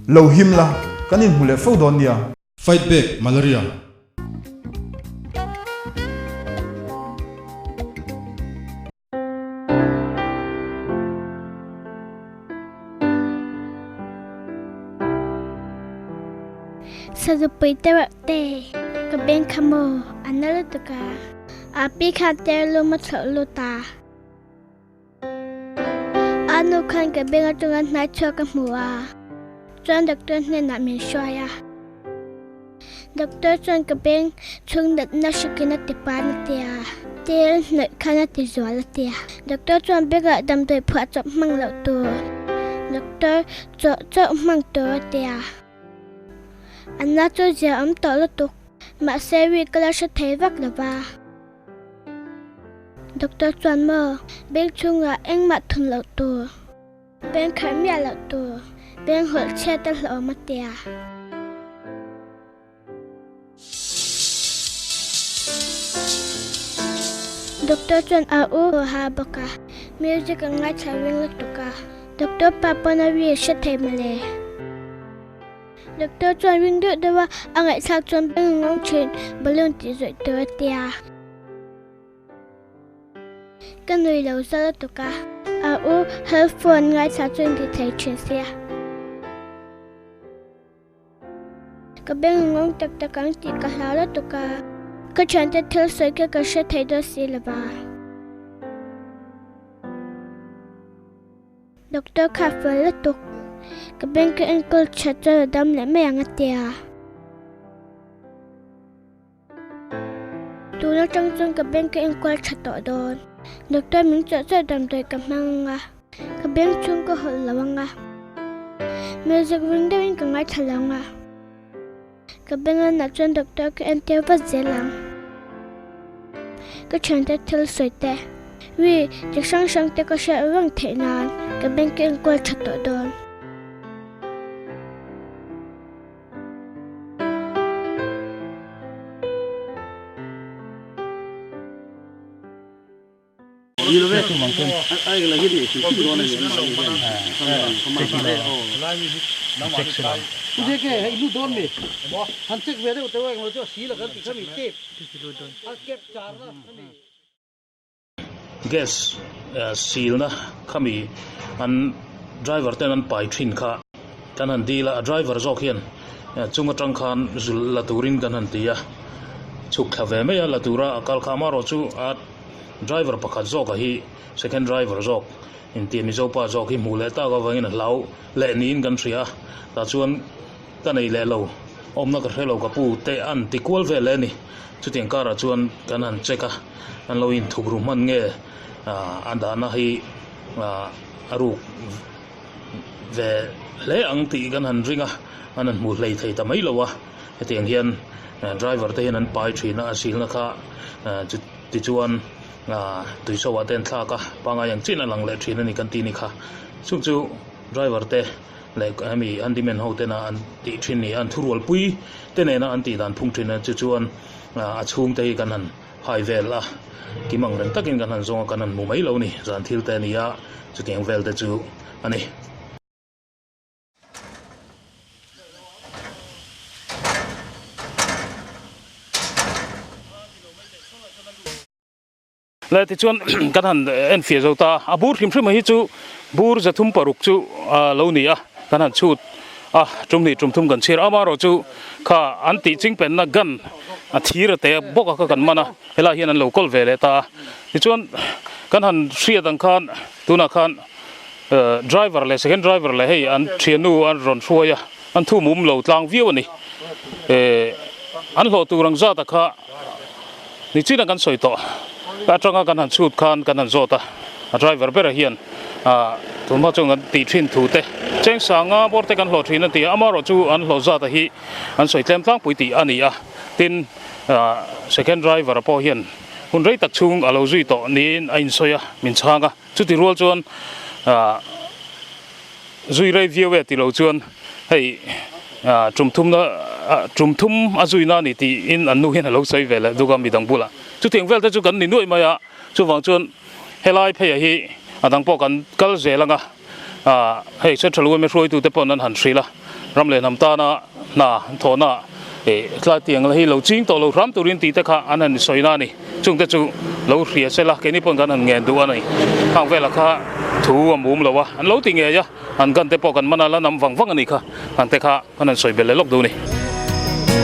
lo him la, kan inhmu leh fo dawn nia. Fight back malaria. Sazupui te reuh te ka beng kha maw a na lutuk a, a pi khan ter lum a thlawh lut a. A nu khan ka beng atanga hnai chhuak ka hmu a, chuan doctor hnenah min hruai a. Doctor chuan ka beng chhung natna hrikin a ti pan a tia, tel hnawih khan a ti zual a tia. Doctor chuan bengah damdawi phuah chawp hmang loh tur, doctor chawh chauh hmang tur a tia. A na chu zia awm tawh lutuk, mahse ri ka la hre thei vak lo va. Doctor chuan maw, beng chhungah engmah thun loh tur. Beng kharh miah loh tur, beng hawlh chhiat a hlawm a tia. Doctor chuan a u ha bawk a, music a ngaithla ring lutuk a. Doctor pa pawn a ri hre thei mawle. Doctor chuan ring deuh deuh a, a ngaihthlak chuan beng a ngawng thin, balloon tih zawih tur a tia. Ka nui lo zal lutuk a. A u health phone ngaithla chu in ti thei thin sia. Ka beng a ngawng tak tak ang tih ka hlau lutuk a. Ka thiante thil sawi kha ka hre thei dawn si lo va. Doctor kha a fel lutuk. Ka beng ka enkawl that chuan a dam leh mai ang a tia. Tun atang chuan ka bank ka enkual tha tawh dawn. Doctor min chawh chawh damdawi ka hmang ang a, ka bank chhung ka hawlh lo ang a, music ring deuhin ka ngaithla lo ang a, ka bank a nat chuan doctor ka entir vat zel ang. Ka thiante thil sawi te. Ri chi hrang hrang te ka hriat reng theih nan ka beng ka enkawl tha tawh dawn. Gas silna khami an driver ten an pai thin kha kan han dil a, a driver zawk hian chung atang khan zul la turin kan han ti a, chhuk thla ve mai a la tura a kal kha amaherawhchu a driver pakhat zawk a hi second driver zawk inti Mizo pa zawk hi hmuh leh tak avangin a hlau leh niin kan hria a, tah chuan ka nei leh lo awmna ka hre lo ka pu te an ti kual vel leh a ni chutiang karah chuan kan han check a an lo inthuk ru hman nge ah a dahna hi ah a ruk ve hle ang tih kan han ring a an han hmu hlei thei ta mai lo a hetiang hian driver te hian an pai thin a a silna kha chu tichuan ah tuiso ah te an thlak a pangai ang chiah in a lang leh thin a ni kan tih a ni kha chung chu driver te leh hemi handyman ho tena an tih thin ni an thurualpui te nena an tih dan phung thin a chu chuan a chhungte hi kan han hai vel a kim ang reng takin kan han zawng a kan han hmu mai lo a ni zan thil te a ni a chutiang vel te chu a ni. Le tichuan kan han enfiah zo ta a bur hrim hrim hi chu bur zathum paruk chu lo ni a kan han chhut a tum hnih tum thum kan chhiar amaherawh chu kha an tih ching penna gun a thir a te bawk a kha kan man a helai hian an lo kawl ve leh ta a tichuan kan han hriat ang khan tunah khan driver leh second driver leh hei an thiannu an rawn hruai a an thu mum lo tlang viau a ni an hlawh tur ang zat a kha. Nichina kan sawi tawh atanga kan han chhut khan kan han zawt a, a driver bera hian ah tunhma chuan kan tih thin thu te cheng sanga bawr te kan hlawh thin a ti a, amaherawh chu an hlawh zat a hi an sawi tlem tlangpui tih a ni a, tin ah second driver pawh hian hun rei tak chhung a lo zui tawh niin a insawi a, min chhang a, chuti rual chuan ah zui rei viau e ti lo chuan hei tum thumna tum thum a zuina a ni tiin an nu hian a lo sawi ve leh duk a midang bulah chutiang vel te chu kan ni nuaih mai a chuvang chuan helai pheiah hi a dang pawh kan kal zel ang a hei central yma hruaitu te pawh an han hrilh a ram leh hnam tana hna thawhna ih tlai tiang hi lo ching tawh lo hram turin tih te kha an han sawi na a ni chung te chu lo hria se la keini pawhin kan han ngen duh a ni khang velah kha thu a mum lo a an lo ti ngei a an gan te pawh kan man a la nam vang vang a ni kha an te kha kan han sawi belh leh lawk duh a ni.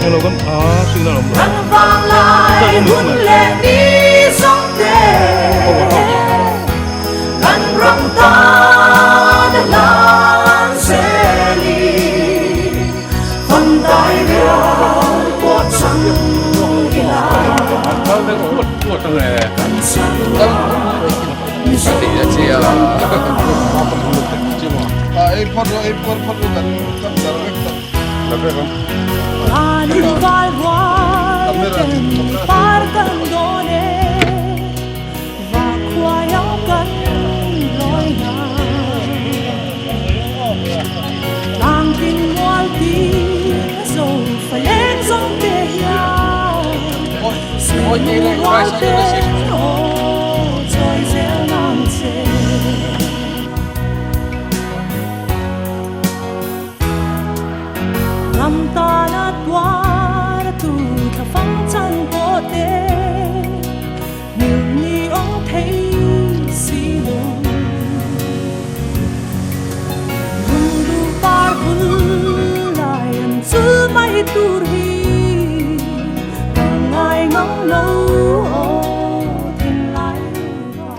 Hello kan a signal awm lo. Kan vang lai hun leh ni zawng te kan ram tan a hlan zel i fan dai rial pawh chang ila kan chakna Mizo ram tan.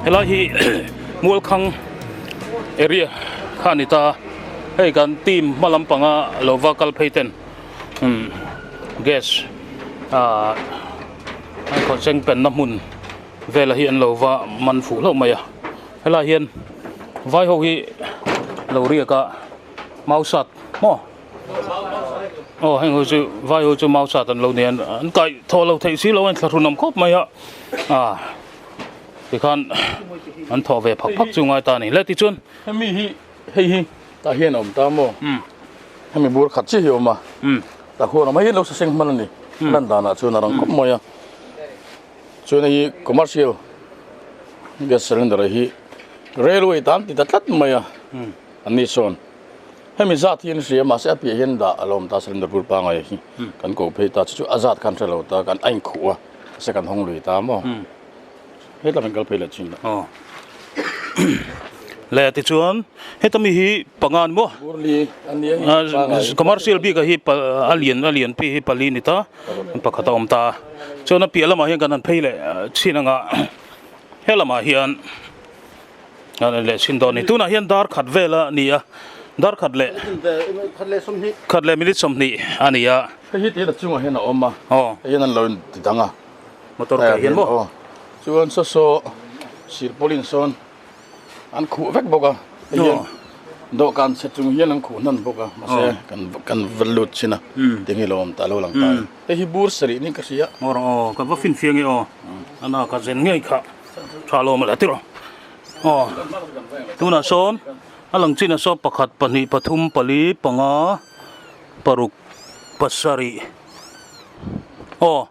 Helai hi Mualkhang area kha a ni ta a. Hei kan team hma lampanga lo va kal phei ten umm gas ah an khaw cheng penna hmun vela hi an lo va man fuh hlauh mai a helaiah hian vai ho hi lo riak a mau sat maw aw heng ho chu vai ho chu mau sat an lo nei a an kaih thawh lo theih si lo a inthlahrun awm khawp mai a ah. Tikhan an thawh ve phak phak chu ngai ta a ni. Le tichuan. Hemi hi hei hi tah hian a awm ta maw? Hemi bur khat chiah hi a awm a. Tah khuan a awm a, hei hi lo saseng hman a ni. A lan danah chuan a rang khawp mai a. Chuan hei hi commercial gas cylinder hi railway tan ti ta tlat mai a. An ni sawn. Hemi zat hi an hria mahse a piah hian dah a lo awm ta cylinder bur pangai hi kan ko phei ta chu chu a zat khan hre lo ta kan a inkhuh a mahse kan hawng lui ta maw hetlam hian kal phei leh chin la. Aw le tichuan heta mi hi panga ni maw Burli a nia hi pangai commercial bik ah hi a lian a lian pi hi pali ni ta pakhat a awm ta chuan a piah lamah hian kan han phei leh chin anga helamah hian. Leh chhin dawn a ni. Tunah hian dar khat vel a ni a, dar khat leh khat leh minute 20 a ni a. Hei hi tihian a chungah hian a awm a, hei hian an lo in ti dang a. Motor kah hian maw? Chuan saw saw sirpawlin sawn an khuh vek bawk a, hei hian dawhkan chhe chung hian an khuh hnan bawk a, mahse kan va lut chin a, tiang hi a lo awm ta a lo lang ta a ni. Hei hi bur sarih niin ka hria. Aw rawh aw, ka va finfiah nge aw, a na ka zen ngei kha. Tha lo mawle tiraw aw tunah sawn a lang chinah sawn pakhat pahnih pathum pali panga paruk pasarih aw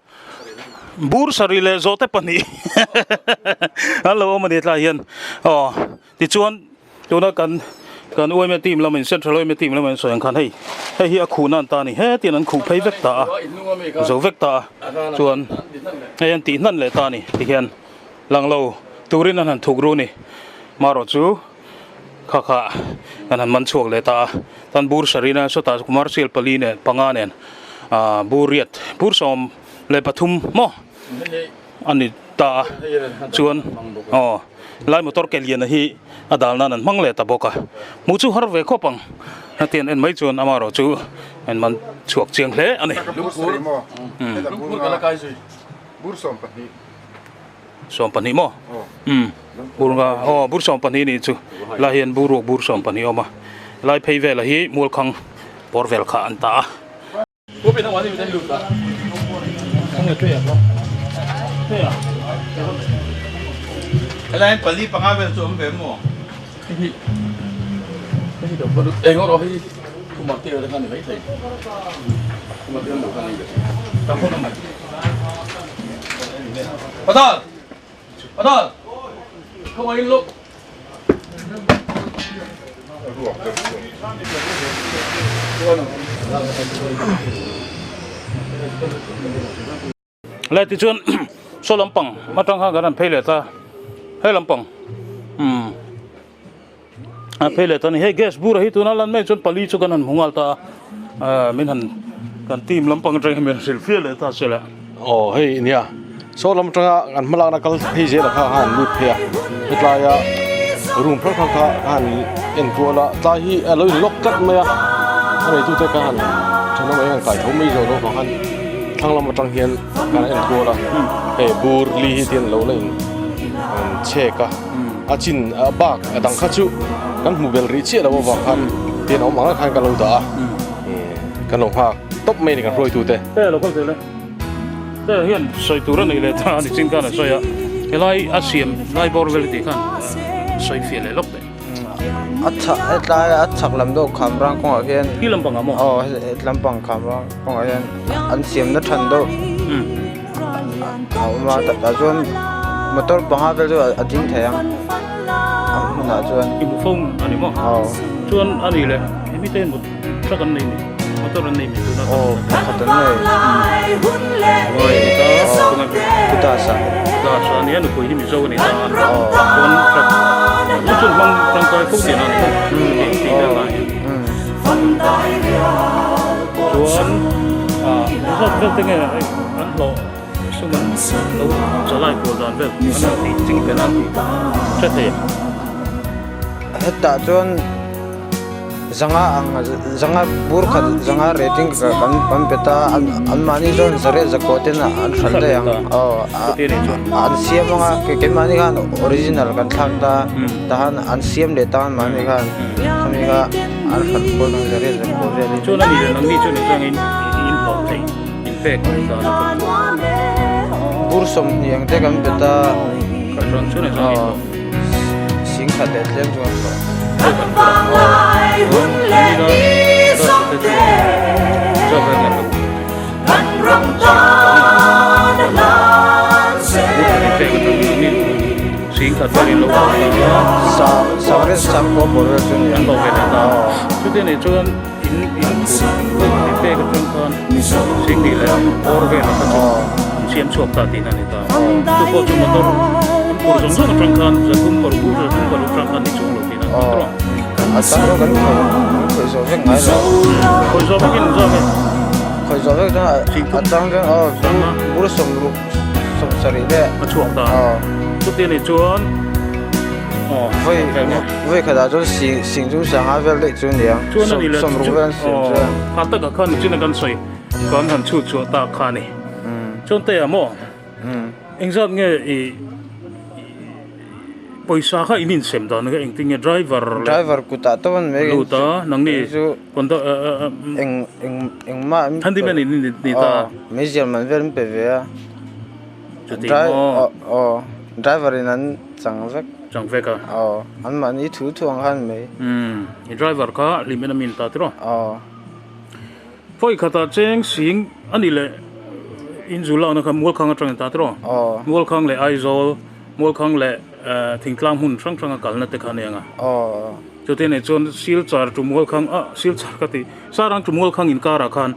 bur sarih leh zawhte pahnih an lo awm a ni tlaiah hian aw tichuan. Tuna kan kan UMA team lamin Central UMA team lamin an sawi ang khan hei hei hi a khuhna an ta a ni hetiang an khuh phei vek ta a zo vek ta a chuan hei an tih hnan leh ta a ni tikhian lang lo turin an han thuk ru a ni marawh chu kha kha kan han man chhuak leh ta a tan bur sarina sawtah commercial pali nen panga nen ah bur riat bur 13 maw a ni ta a chuan aw. Lai motor ke lian hi a dal nan an hmang leh ta bawk a, hmuh chu har ve khawp ang. Hetiang en mai chuan amaherawh chu en man chhuak chiang hle a ni. 12 maw? Umm bur nga aw bur 12 nih chu lai hian bur ruak bur 12 a awm a, lai phei vela hi mualkhang bawr vel kha an ta a. Helai pali panga vel chu awm ve maw? Patal! Patal! Khawngaih in lawk. Lai tichuan saw lampang atang khan kan han phei leh ta he lampang umm a phei leh ta a ni hei gas bur hi tuna lan mai chuan pali chu kan han hmu nghal ta a min han kan team lampang atang hian min hrilh fiah leh ta se la. Aw hei nia saw lam atanga an hmalakna kal phei zel kha a han lut phei a hetilaia room hrang hrang kha a han en kual a tlai hi a lo in lock tlat mai a a neitute kha han thenawm eng an kai tho mai zawh loh vang khan thlang lam atang hian kan en kual a hei bur li hi tian lo la in chhek a a chin a bak a dang kha chu kan hmu bel rih chiah lo avang khan tian awm ang ang khan kan lo dah a kan lo nghak tawp mai a ni kan hruaitute. Te hian sawi tur a nei leh ta a ni chin khan a sawi a helai a siam lai bawr vel tih khan sawi fiah leh lawk teh. A chhak hetlai a chhak lam deuh kham rang kawngah hian Khi lampang ah maw? Aw he lampang kham rang kawngah hian an siamna than deuh a awm a tah chuan motor panga vel chu a ding thei ang a hmunah chuan. I hmu fo a ni maw? Aw. Chuan a ni leh hemi te hian Truck an nei mi motor an nei mi tuna aw pakhat an nei Kuta sa Kuta sa ani a nupui hi Mizo ani ta a chuan truck chu chuan hmang tangkai fo tihna ani maw tih vel lai hian chuan zat vel te nge hei an hlawh sum an lo chalai kual dan vel an han tih ching pen an tih hre thei a. Hetah chuan. Zanga ang zanga bur khat zanga rating ka kan kan pe ta an an mahni chuan zariat zakua ten an hran daih ang aw an siam anga ke keimahni khan original kan thlak ta tahan an siam leh ta an mahni khan khami kha an hran kual ang zariat zakua vel in. Chuan a ni leh nangni chuan engzang in in hlawh thei in pek dan a bur 20 ang te kan pe ta. atang chuan engzah nge hlawh? Sing khat leh tlem chuan hlawh. Sing khat vel in lo hlawh ta a. Sang sang pawh bawr vel chu ni. An hlawh ve leh ta. Chuti anih chuan in in phur in pek atang khan sing hnih leh bawr vel kha chu an siam chhuak ta tihna a ni ta. Chu pawh chu motor an phur zawng zawng atang khan zathum paruk bur zathum paruk atang khan ni chung lo tihna a ni ta. A chang chu kan khawih kan khawih zawh vek ngai lo. Khawih zawh vekin an zawk e. Khawih zawh vek chuan a chang chuan aw bur sawmruk sawmsarih te a chhuak ta. Chuti anih chuan Voi voi khatah chuan sing sing chu sanga vel daih chu nia Chuan a ni le sawmruk vel an siam chuan. Kha takah khan chin a kan sawi kan han chhut chhuah tak kha a ni. Chuan te ah maw engzat nge i pawisa kha in insem dan kha engtin nge driver leh Driver kutah tawp an mai lut a nangni conduct eng eng engmah handyman in ni ta meizial man vel an pe ve a. Chuti maw? Aw, driver in an chang vek. Chang vek a? Aw, an mahni thu thu ang khan mai. Umm, i driver kha hlim en a min ta tiraw? Aw. Vawi khatah cheng sing a ni leh in zu lakna kha Mualkhang atangin ta tiraw? Aw. Mualkhang leh Aizawl, Mualkhang leh Thingtlang hmun hrang hranga kalna te kha a ni ang a? Aw. Chuti anih chuan Silchar to Mualkhang, ah Silchar ka ti, Sarang to Mualkhang inkarah khan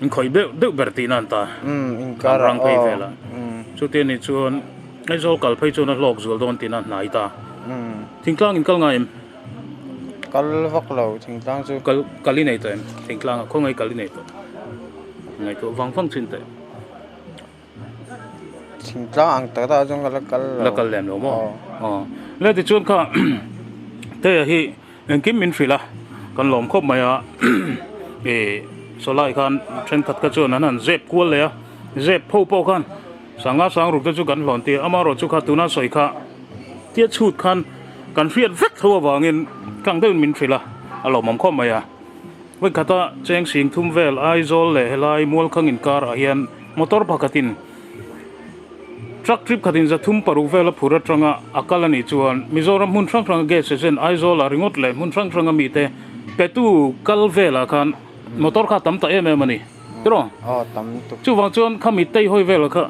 In khawih deuh deuh ber tihna an ta. An rang phei vel a. Chuti anih chuan Aizawl kal phei chuan a hlawk zual dawn tihna a hnai ta. Thingtlang in kal ngai em? Kal vak lo thingtlang chu. Kal kal i nei tawh em? Thingtlang ah khawngaih kal i nei tawh. Ngaihtuah vang vang chin teh. Thingtlang ang tak tak ah chuan ka la kal lo. La kal lem lo maw? Aw. Le tichuan kha Teia hi Engkim min hrilh a, kan lawm khawp mai a, ih sawlai khan thenkhat kha chuan an han zep kual leh a, zep pho pawh khan sanga sang ruk te chu kan hlawn tir a, amaherawh chu kha tuna sawi kha tia chhut khan kan hriat vek tho avangin tlang deuhin min hrilh a, a lawmawm khawp mai a. Vawikhata cheng sing thum vel Aizawl leh helai Mualkhang inkar ah hian motor pakhatin Truck trip khatin 306 vel a phur atanga a kal a nih chuan Mizoram hmun hrang hranga gas agent Aizawl ah ringawt leh hmun hrang hranga mite petu kal velah khan motor kha a tam ta em em a ni tiraw? Aw tam tuk. Chuvang chuan kha mi tei hawi vel kha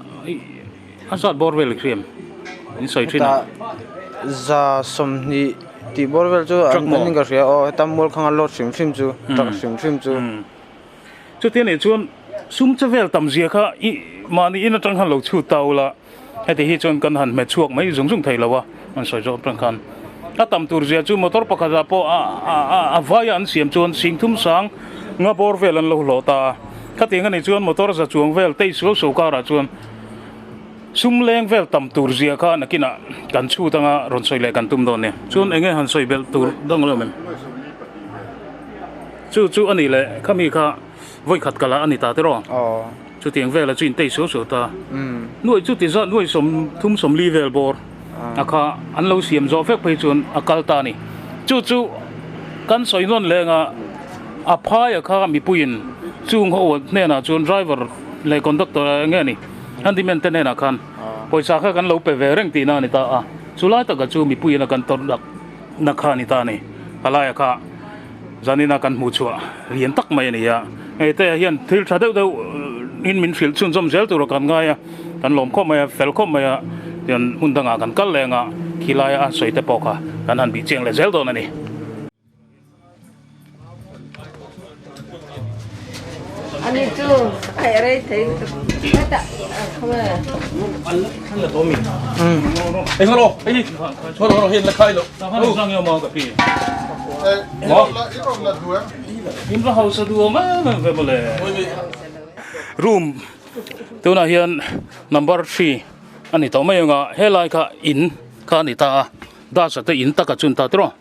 a zat bawr vel i hriam in sawi thin a. Heta 120 tih bawr vel chu an in ka hria aw heta Mualkhanga load hrim hrim chu truck hrim hrim chu. Chuti anih chuan sum che vel tam zia kha i mahni in atang khan lo chhut ta ula, heti hi chuan kan han hmet chhuak mai zung zung thei lo a, an sawi zawk atang khan. A tam tur zia chu motor pakhat ah pawh a a a vaia an siam chuan sing thum sang nga bawr vel an lo hlawh ta a. Khatiang anih chuan motor za chuang vel tei sual sual karah chuan sum leng vel tam tur zia kha nakinah kan chhut anga rawn sawi leh kan tum dawn nia. Chuan enge han sawi belh tur dang lo em? Chu chu a nih leh khami kha vawi khat kal ah a ni ta tiraw? Chutiang vel ah chu in tei suau suau ta. Nuaih chu ti zat nuaih 30 40 vel bawr a kha an lo siam zawh vek phei chuan a kal ta a ni. Chu chu kan sawi nawn leng a, a phai a kha mipuiin chung ho hnenah chuan driver leh conductor eng nge ni handyman te hnenah khan pawisa kha kan lo pe ve reng tihna a ni ta a. Chulai takah chu mipuiin a kan tawrh nak na kha a ni ta a ni. Palai a kha. Zanina kan hmuh chhuah lian tak mai a ni a, hei te hian thil tha deuh deuh in min hrilh chhunzawm zel tur a kan ngai a, kan lawm khawp mai a, fel khawp mai a, tichuan hmun dangah kan kal leng a, khilaia a sawi te pawh kha kan han bih chiang leh zel dawn a ni. Ani chu ai rei thei heta khame. Ei ngalo, ei. Ngalo ngalo hin la khai lo. In va hausa duh awm em em ve mawle. Room tunah hian number 3 a ni tawh mai ang a, helai kha in kha a ni ta a, Das a te in taka chu an ta tiraw?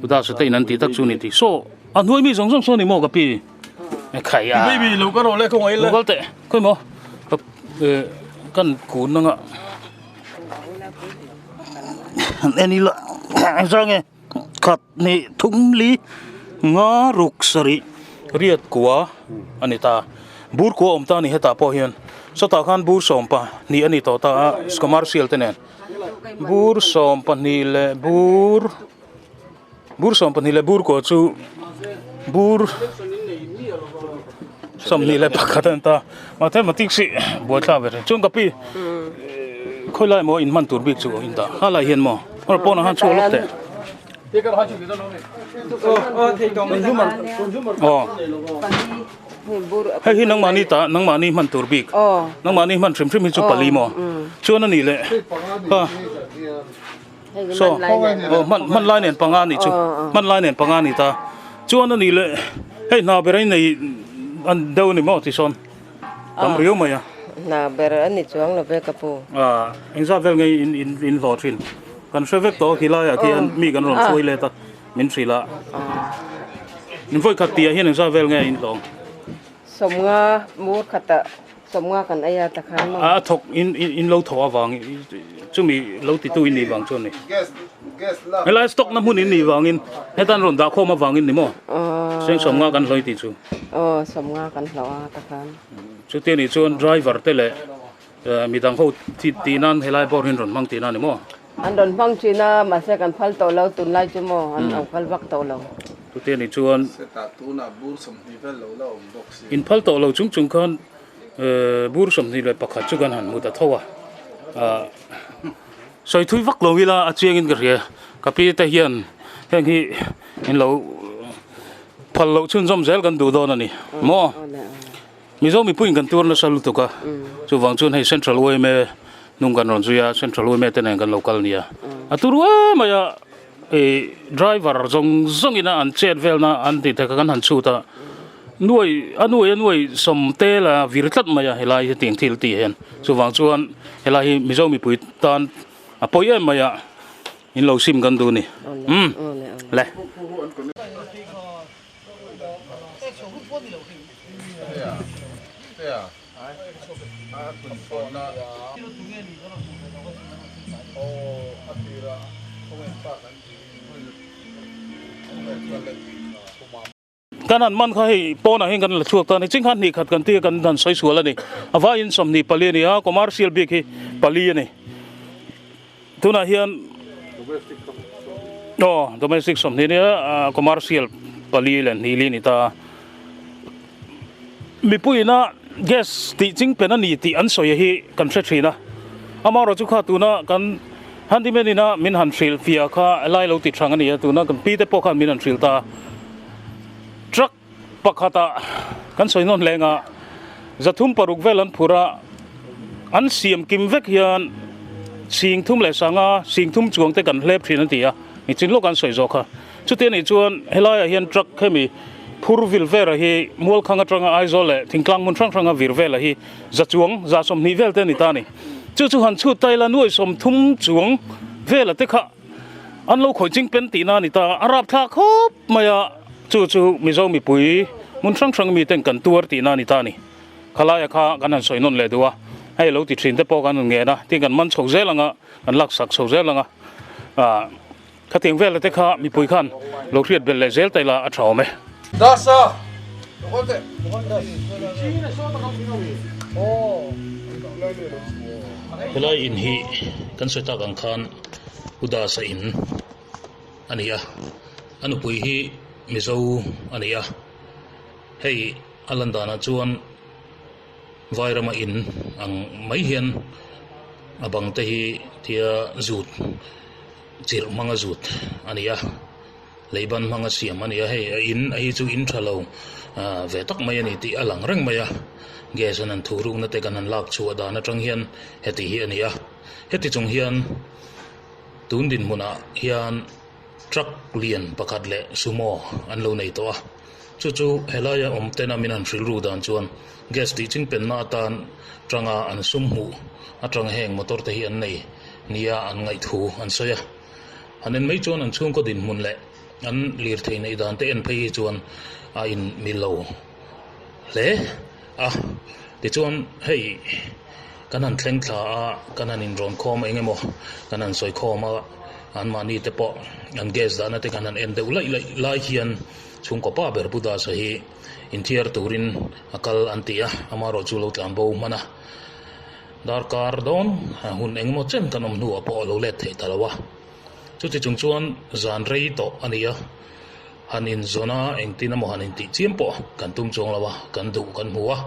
Das a te in an tih tak chu a ni tih. Saw a hnuai mi zawng zawng saw a ni maw ka pi? Khai a. Baby lo ka rawh le khawngaih le. Lo kal teh khawi maw kan kun anga en ila engzah nge khat hnih thum li nga ruk sarih riat kua a ni ta bur kua awm ta a ni hetah pawh hian sawtah khan bur sawm pa hnih a ni tawh ta a commercial te nen. Bur 12 leh bur bur 12 leh bur kua chu bur 21 a ni ta mathematics hi buaithlak ve thin chuan ka pi khawi lai maw inhman tur bik chu in dah ha lai hian maw pawnah khan chhuak lawk teh. Aw hei hi nangmahni ta nangmahni hman tur bik nangmahni hman hrim hrim hi chu pali maw chuan a nih leh ha saw aw hman hman lai nen panga nih chu hman lai nen panga a ni ta chuan a nih leh hei hna ber a inei an deuh a ni maw tisawn tam riau mai a hna ber a ni chuang lo ve ka pu a engzat vel nge in in in hlawh thin kan hre vek tawh a khilaiah khian mi kan rawn hruai let a. Min hrilh a, in vawi khat tihah hian engzat vel nge in hlawm? 50 mur khatah 50 kan ei a takhan maw? A thawk in in lo thawh avang chumi lo titu in nih vang chuan ni. Helai stock na hmun in nih vangin hetan rawn dah khawm avangin ni maw? Seng 50 kan hlawih tih chu. Aw 50 kan hlawh a takhan. Chutia nih chuan driver te leh midang ho tih nan helai bawr hi an rawn hmang tihna ni maw? An rawn hmang thin a, mahse kan phal tawh lo, tunlai chu maw an lo kal vak tawh lo. Chute ni chuan Setah tunah bur 20 vel lo la awm bawk si. In phal tawh lo chung chung khan bur 21 chu kan han hmu ta tho a. Sawi thui vak lo ila a chiangin ka hria. Ka pi te hian heng hi in lo phal loh chhunzawm zel kan duh dawn a ni maw? Mizo mipuiin kan tur nasa lutuk a, chuvang chuan hei Central yma hnung kan rawn zui a, Central yma te nen kan lo kal nia. A tur uai mai a, ih driver zawng zawngin a an chet velna an tih te kha kan han chhut a, nuai a nuai a nuai sawm te la vir tlat mai a helai hi tiang thil tih hian. Chuvang chuan helai hi Mizo mipui tan a pawi em mai a, in lo sim kan duh a ni. Umm le. Kan han man kha hei pawnah hian kan la chhuak ta a ni. Chingkhat hnih khat kan tia kan han sawi sual a ni. A vaiin 24 a ni a, commercial bik hi pali a ni. Tunah hian aw domestic 20 nia commercial pali leh hnih li a ni ta a. Mipuiina gas tih ching pen a ni tih an sawi hi kan hre thin a. Amaherawhchu chu kha tuna kan handyman ina min han hrilh fiah kha lai lo ti thang a ni a, tuna kan pi te pawh khan min han hrilh ta a. Truck pakhata kan sawi nawn hleng a, 306 vel an phur a, an siam kim vek hian 30,000 30,000 chuang te kan hlep thin an ti a, nichin lawk an sawi zawk kha. Chuti anih chuan helaiah hian truck hemi phur vil vera hi Mualkhang atanga Aizawl leh thingtlang hmun hrang hranga vir vela hi za chuang, 120 vel te a ni ta a ni. Chu chu han chhut ta ila nuai 30 chuang vela te kha an lo khawih ching pen tihna a ni ta a, a rapthlak khawp mai a, chu chu Mizo mipui hmun hrang hrang miten kan tuar tihna a ni ta a ni. Khalaia kha kan han sawi nawn leh duh a, hei lo ti thin te pawh kan han ngen a, tin kan man chho zel ang a, kan laksak chho zel ang a, ah. Khatiang vela te kha mipui khan lo hriat belh leh zel ta ila a tha awm e. Dasa! Helai in hi kan sawi tak ang khan U Dasa in a ni a, a nupui hi Mizo a ni a, hei a lan danah chuan Vairama in ang mai hian a bang te hi tia zut chirh hmanga zut a ni a leiban hmanga siam a ni a hei a in a hi chu in tha lo ah ve tak mai a ni tih a lang reng mai a gas an han thuh rukna te kan han lak chhuah dan atang hian heti hi a ni a heti chung hian tun dinhmunah hian truck lian pakhat leh sumo an lo nei tawh a. Chu chu helaia awm tena min han hrilh ru dan chuan gas tih ching penna atan tanga an sum hmuh atanga heng motor te hi an nei nia an ngaih thu an sawi a. Han en mai chuan an chhungkaw dinhmun leh an lirthei neih dan te en phei hi chuan a in mil lo hle a. Tichuan hei kan han thleng thla a, kan han inrawn khawm eng emaw kan han sawi khawm a, anmahni te pawh an gas dahna te kan han en deuh laih laih lai hian Chhungkaw pa ber Pu Dasa hi inthiar turin a kal an ti a, amaherawh chu lo tlan bo hman a. Darkar dawn hun engemaw chen kan awm hnuah pawh a lo let theih ta lo a. Chuti chung chuan zan rei tawh a ni a, han inzawn a engtin emaw han intih chiam pawh kan tum chuang lo a, kan duh kan hmu a,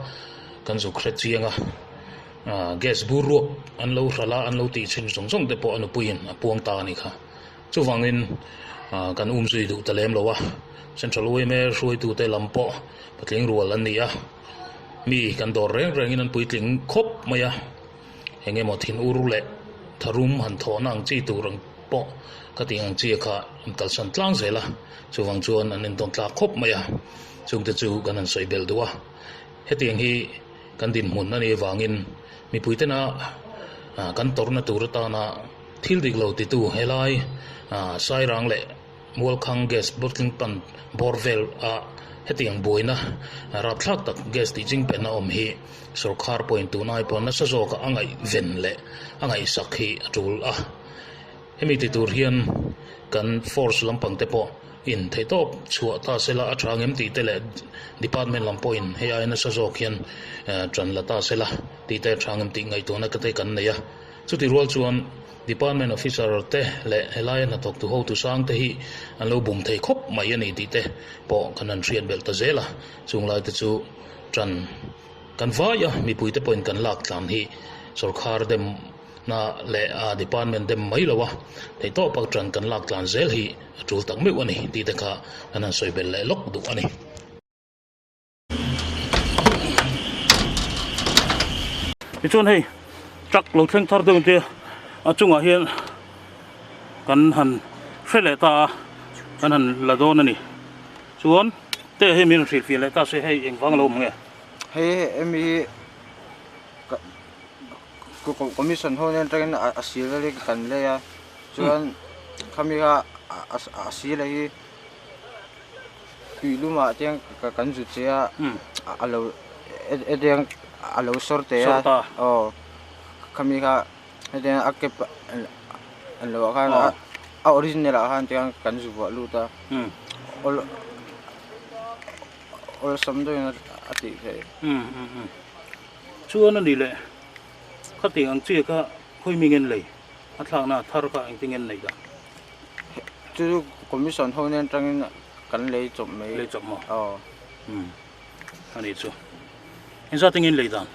kan zuk hre chiang a. Gas bur ruak an lo hralh a, an lo tih chhin zawng zawng te pawh a nupuiin a puang ta a ni kha. Chuvangin kan umzui duh ta lem lo a, Central yma hruaitute lam pawh patling rual an ni a, mi kan dawr reng rengin an puitling khawp mai a, eng emaw thin ur leh tharum han thawhna ang chi tur ang pawh ka tih ang chi kha an kalsan tlang zel a, chuvang chuan an entawn tlak khawp mai a, chungte chu kan han sawi belh duh a, hetiang hi kan dinhmun a nih avangin mipuitena kan tawrhna tur atana Thil dik lo titu helai Sairang leh Mualkhang gas bottling plant bawr vel a hetiang buaina rapthlak tak gas tih ching penna awm hi sorkar pawhin tun ai pawh nasa zawka a ngaihven leh a ngaihsak hi a tul a. Hemi ti tur hian kan force lampang te pawh in theihtawp chhuah ta sela a tha ngem tih te leh department lam pawhin hei ai nasa zawk hian tan la ta sela tih te a tha ngem tih ngaihtuahna te kan nei a. Chuti rual chuan Department Officer te leh helaia hnathawktu hotu sang te hi an lo bum thei khawp mai a ni tih te pawh kan han hriat belh ta zel a, chung lai te chu tan kan vai a, mipui te pawhin kan lak tlan hi sawrkhar dem na leh a department dem mai lo a, theihtawp a tan kan lak tlan zel hi a tul tak meuh a ni tih te kha kan han sawi belh leh lawk duh a ni. Tichuan hei truck lo thleng thar deuh te a chungah hian kan han hre leh ta a kan han la dawn a ni chuan te hei min rawn hrilhfiah leh ta se hei engvang a lo awm nge. Hei hemi hi commission ho nen atangin a sil vel hi kan lei a chuan khami kha a sil a hi. Tui lumah tiang kan zut che a a lo hetiang a lo sawr teh a aw khami kha hetiang a kep an lo ah khan a original ah khan tiang kan zu vuah lut a awlsam deuhin a tih theih. Chuan a ni leh khatiang ang chi kha khawi mi ngen lei a thlakna a thar kha engtin ngen nei dah. Chu chu commission ho nen atangin kan lei chawp mai. Lei chawp maw? Aw. Umm a ni chu. Engzat engin lei dan?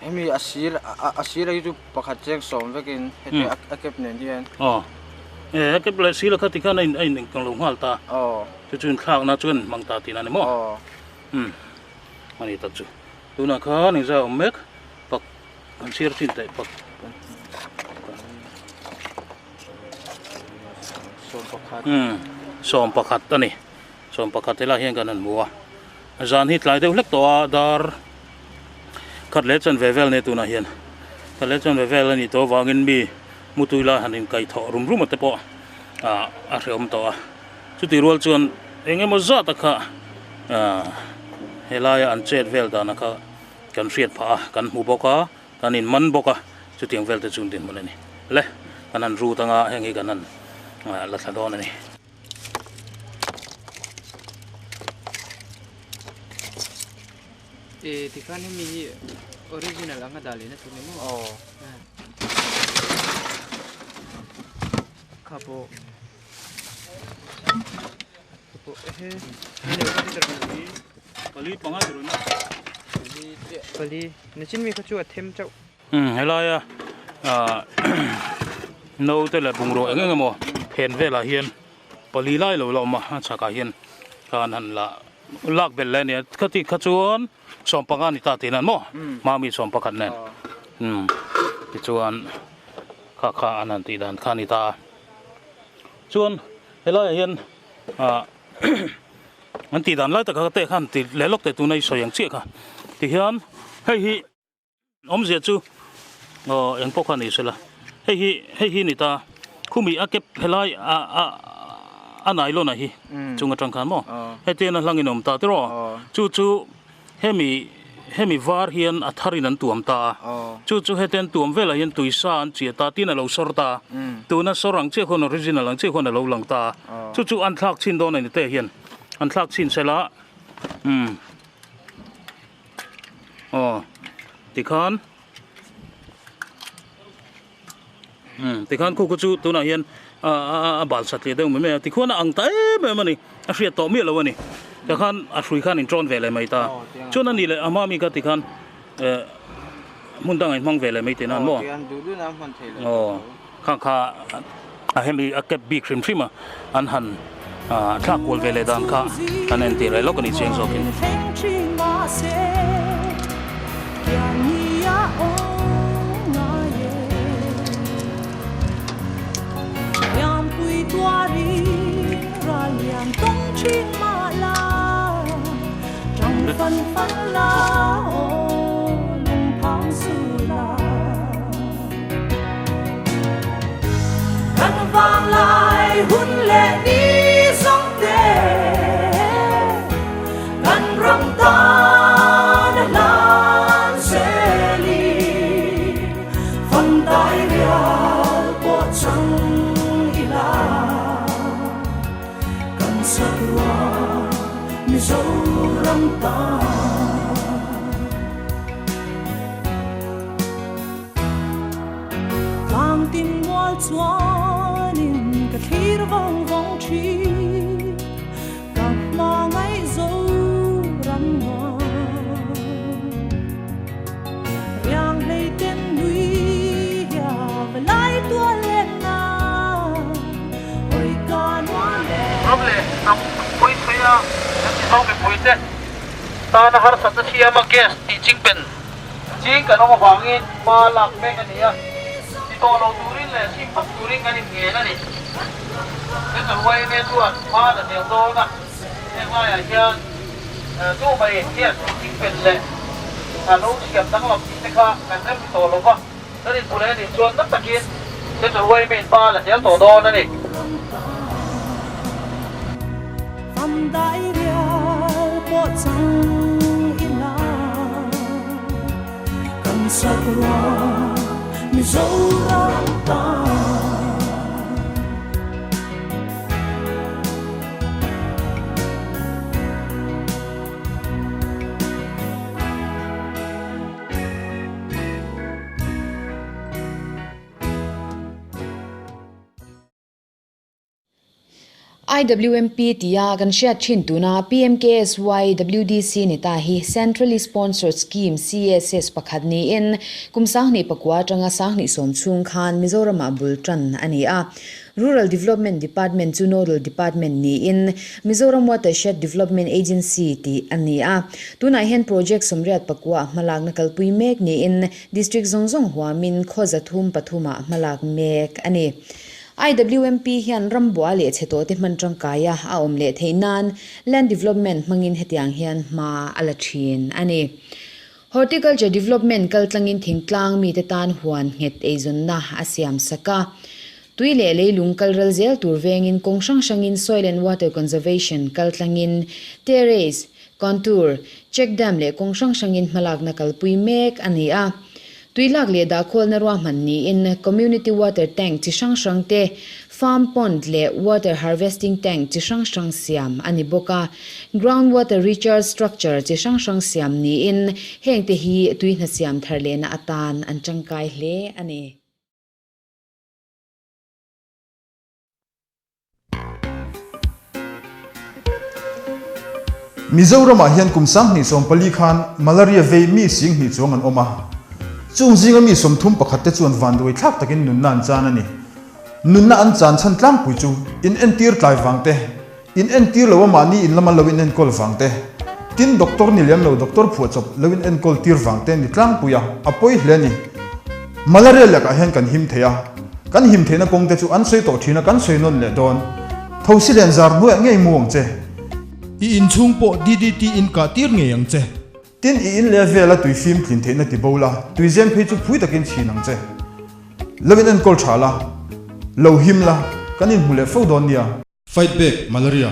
Hemi a sir a sir hi chu pakhat cheng sawm vekin heti a kep nen hian. Aw. E a kep leh sir kha tikhan a in a in engkang lo nghal ta. Aw. Chu chu inthlakna chuan hmang ta tihna a ni maw? Aw. Umm a ni tak chu. Tunah khan engzah awm mek pak kan chhiar chin teh pak. Sawm pakhat a ni sawm pakhat helai hian kan han hmu a zan hi tlai deuh hlek tawh a dar khat leh chanve vel nia tunah hian khat leh chanve vel a nih tawh avangin mi mutui lai han inkaih thawh rum rum a te pawh ah a hrehawm tawh a chutih rual chuan eng emaw zat a kha ah helaia an chet vel dan a kha kan hriat phah a kan hmu bawk a. Kan in man bawk a, chutiang vel te chu an dinhmun a ni. Le, kan han rut anga heng hi kan han la thla dawn a ni. E tikhan hemi hi original anga dah lehna tur ni maw? Aw. Kha pawh. Kha pawh ehe. Pali panga tur in. Pali nichin mi kha chu a them chauh. Umm helaia ah naute leh bungraw eng eng emaw phen velah hian pali lai lo la awm a a chhakah hian khan han la lak belh leh a nia khati kha chuan sawmpanga a ni ta tihna maw mami sawmpakhat nen umm tichuan kha kha an han tih dan kha a ni ta a chuan helaiah hian ah. An tih dan lai tak kha te khan ti leh lawk teh tuna i sawi ang chiah kha tihian hei hi awmzia chu aw eng pawh kha ni sela hei hi hei hi ni ta khumi a kep helai a a a nylon ah hi chung atang khan maw hetian a hlangin a awm ta tiraw chu chu hemi hemi var hian a thar in an tuam ta a chu chu hetian tuam velah hian tui sa an chiah ta tin a lo sawr ta tuna sawr ang chiah khawn original ang chiah khawn a lo lang ta a chu chu an thlak chhin dawn a ni te hian an thlak chhin sela umm aw tikhan. Umm tikhan khu khu chu tunah hian a a bal sat leh deuh mai mai a, tikhuan a ang ta em em a ni, a hriat tawh miah lo a ni. Tikhan a hrui khan in tawn ve leh mai ta. Chuan a nih leh a hma mi kha tikhan eh hmun dangah in hmang ve leh mai tihna an maw? Aw kha kha a hemi a cap bik hrim hrim a an han thlak kual ve leh dan kha an entir leh lawk a ni chiang zawkin. Ram leh hnam pui sawi a kan Mizo mipuite tana harsatna siama gas tih chingpen ching kan awm avangin hma lak mek a ni a, ti tawh lo turin leh sim phawt turin kan inngen a ni. Central yma chuan hma la zel dawn a, heng laiah hian tu mai gas tih chingpen leh a lo siam danglam tih te kha kan rem ti tawh lo va. Kan inhmu leh a nih chuan nasa takin Central yma in hma la zel tawh dawn a ni. IWMP tia kan hriat thin tuna PMKSY WDC ni ta hi Centrally Sponsored Scheme, CSS, pakhat niin kum 2009 atanga 2010 chhung khan Mizoramah bul tan a ni a. Rural Development Department chu Nodal Department niin Mizoram Watershed Development Agency tih a ni a. Tunah hian Project 94 hmalakna kalpui mek niin District zawng zawng huamin khaw 303 ah hmalak mek a ni. IWMP hian rambua leh chhe tawhte hman tangkaia a awm leh theih nan Land Development hmangin hetiang hian hma a la thin a ni. Horticulture Development kaltlangin thingtlang mite tan huan nghet eizawnna a siam sak a. Tui leh leilung kalral zel tur vengin kawng hrang hrangin Soil and Water Conservation kaltlangin terrace, contour, check dam leh kawng hrang hrangin hmalakna kalpui mek a ni a. Tui lak leh dahkhawlna ruahman niin Community Water Tank chi hrang hrang te, Farm Pond leh Water Harvesting Tank chi hrang hrang siam a ni bawk a. Ground Water Recharge Structure chi hrang hrang siam niin heng te hi tui hna siam thar lehna atan an tangkai hle a ni. Mizoramah hian kum 2014 khan malaria vei mi 20 chuang an awm a. Chung zinga mi 31 te chuan vanduai thlak takin nunna an chan a ni. Nunna an chan chhan tlangpui chu in entir tlai vang te, in entir lo a mahni in lama lo in enkawl vang te, tin doctor ni lem lo doctor phuahchawp lo in enkawl tir vang te ni tlangpui a, a pawi hle a ni. Malaria lakah hian kan him thei a, kan him theihna kawng te chu an sawi tawh thin a kan sawi nawn leh dawn. Thosi len zar hnuaiah ngei mu ang che. I inchhung pawh DDT in kah tir ngei ang che. Tin i in leh vela tui fim tlin theihna ti bo la, tui zem phei chu phui takin chhin ang che. Lo in enkawl tha la, lo him la, kan inhmu leh fo dawn nia. Fight back malaria.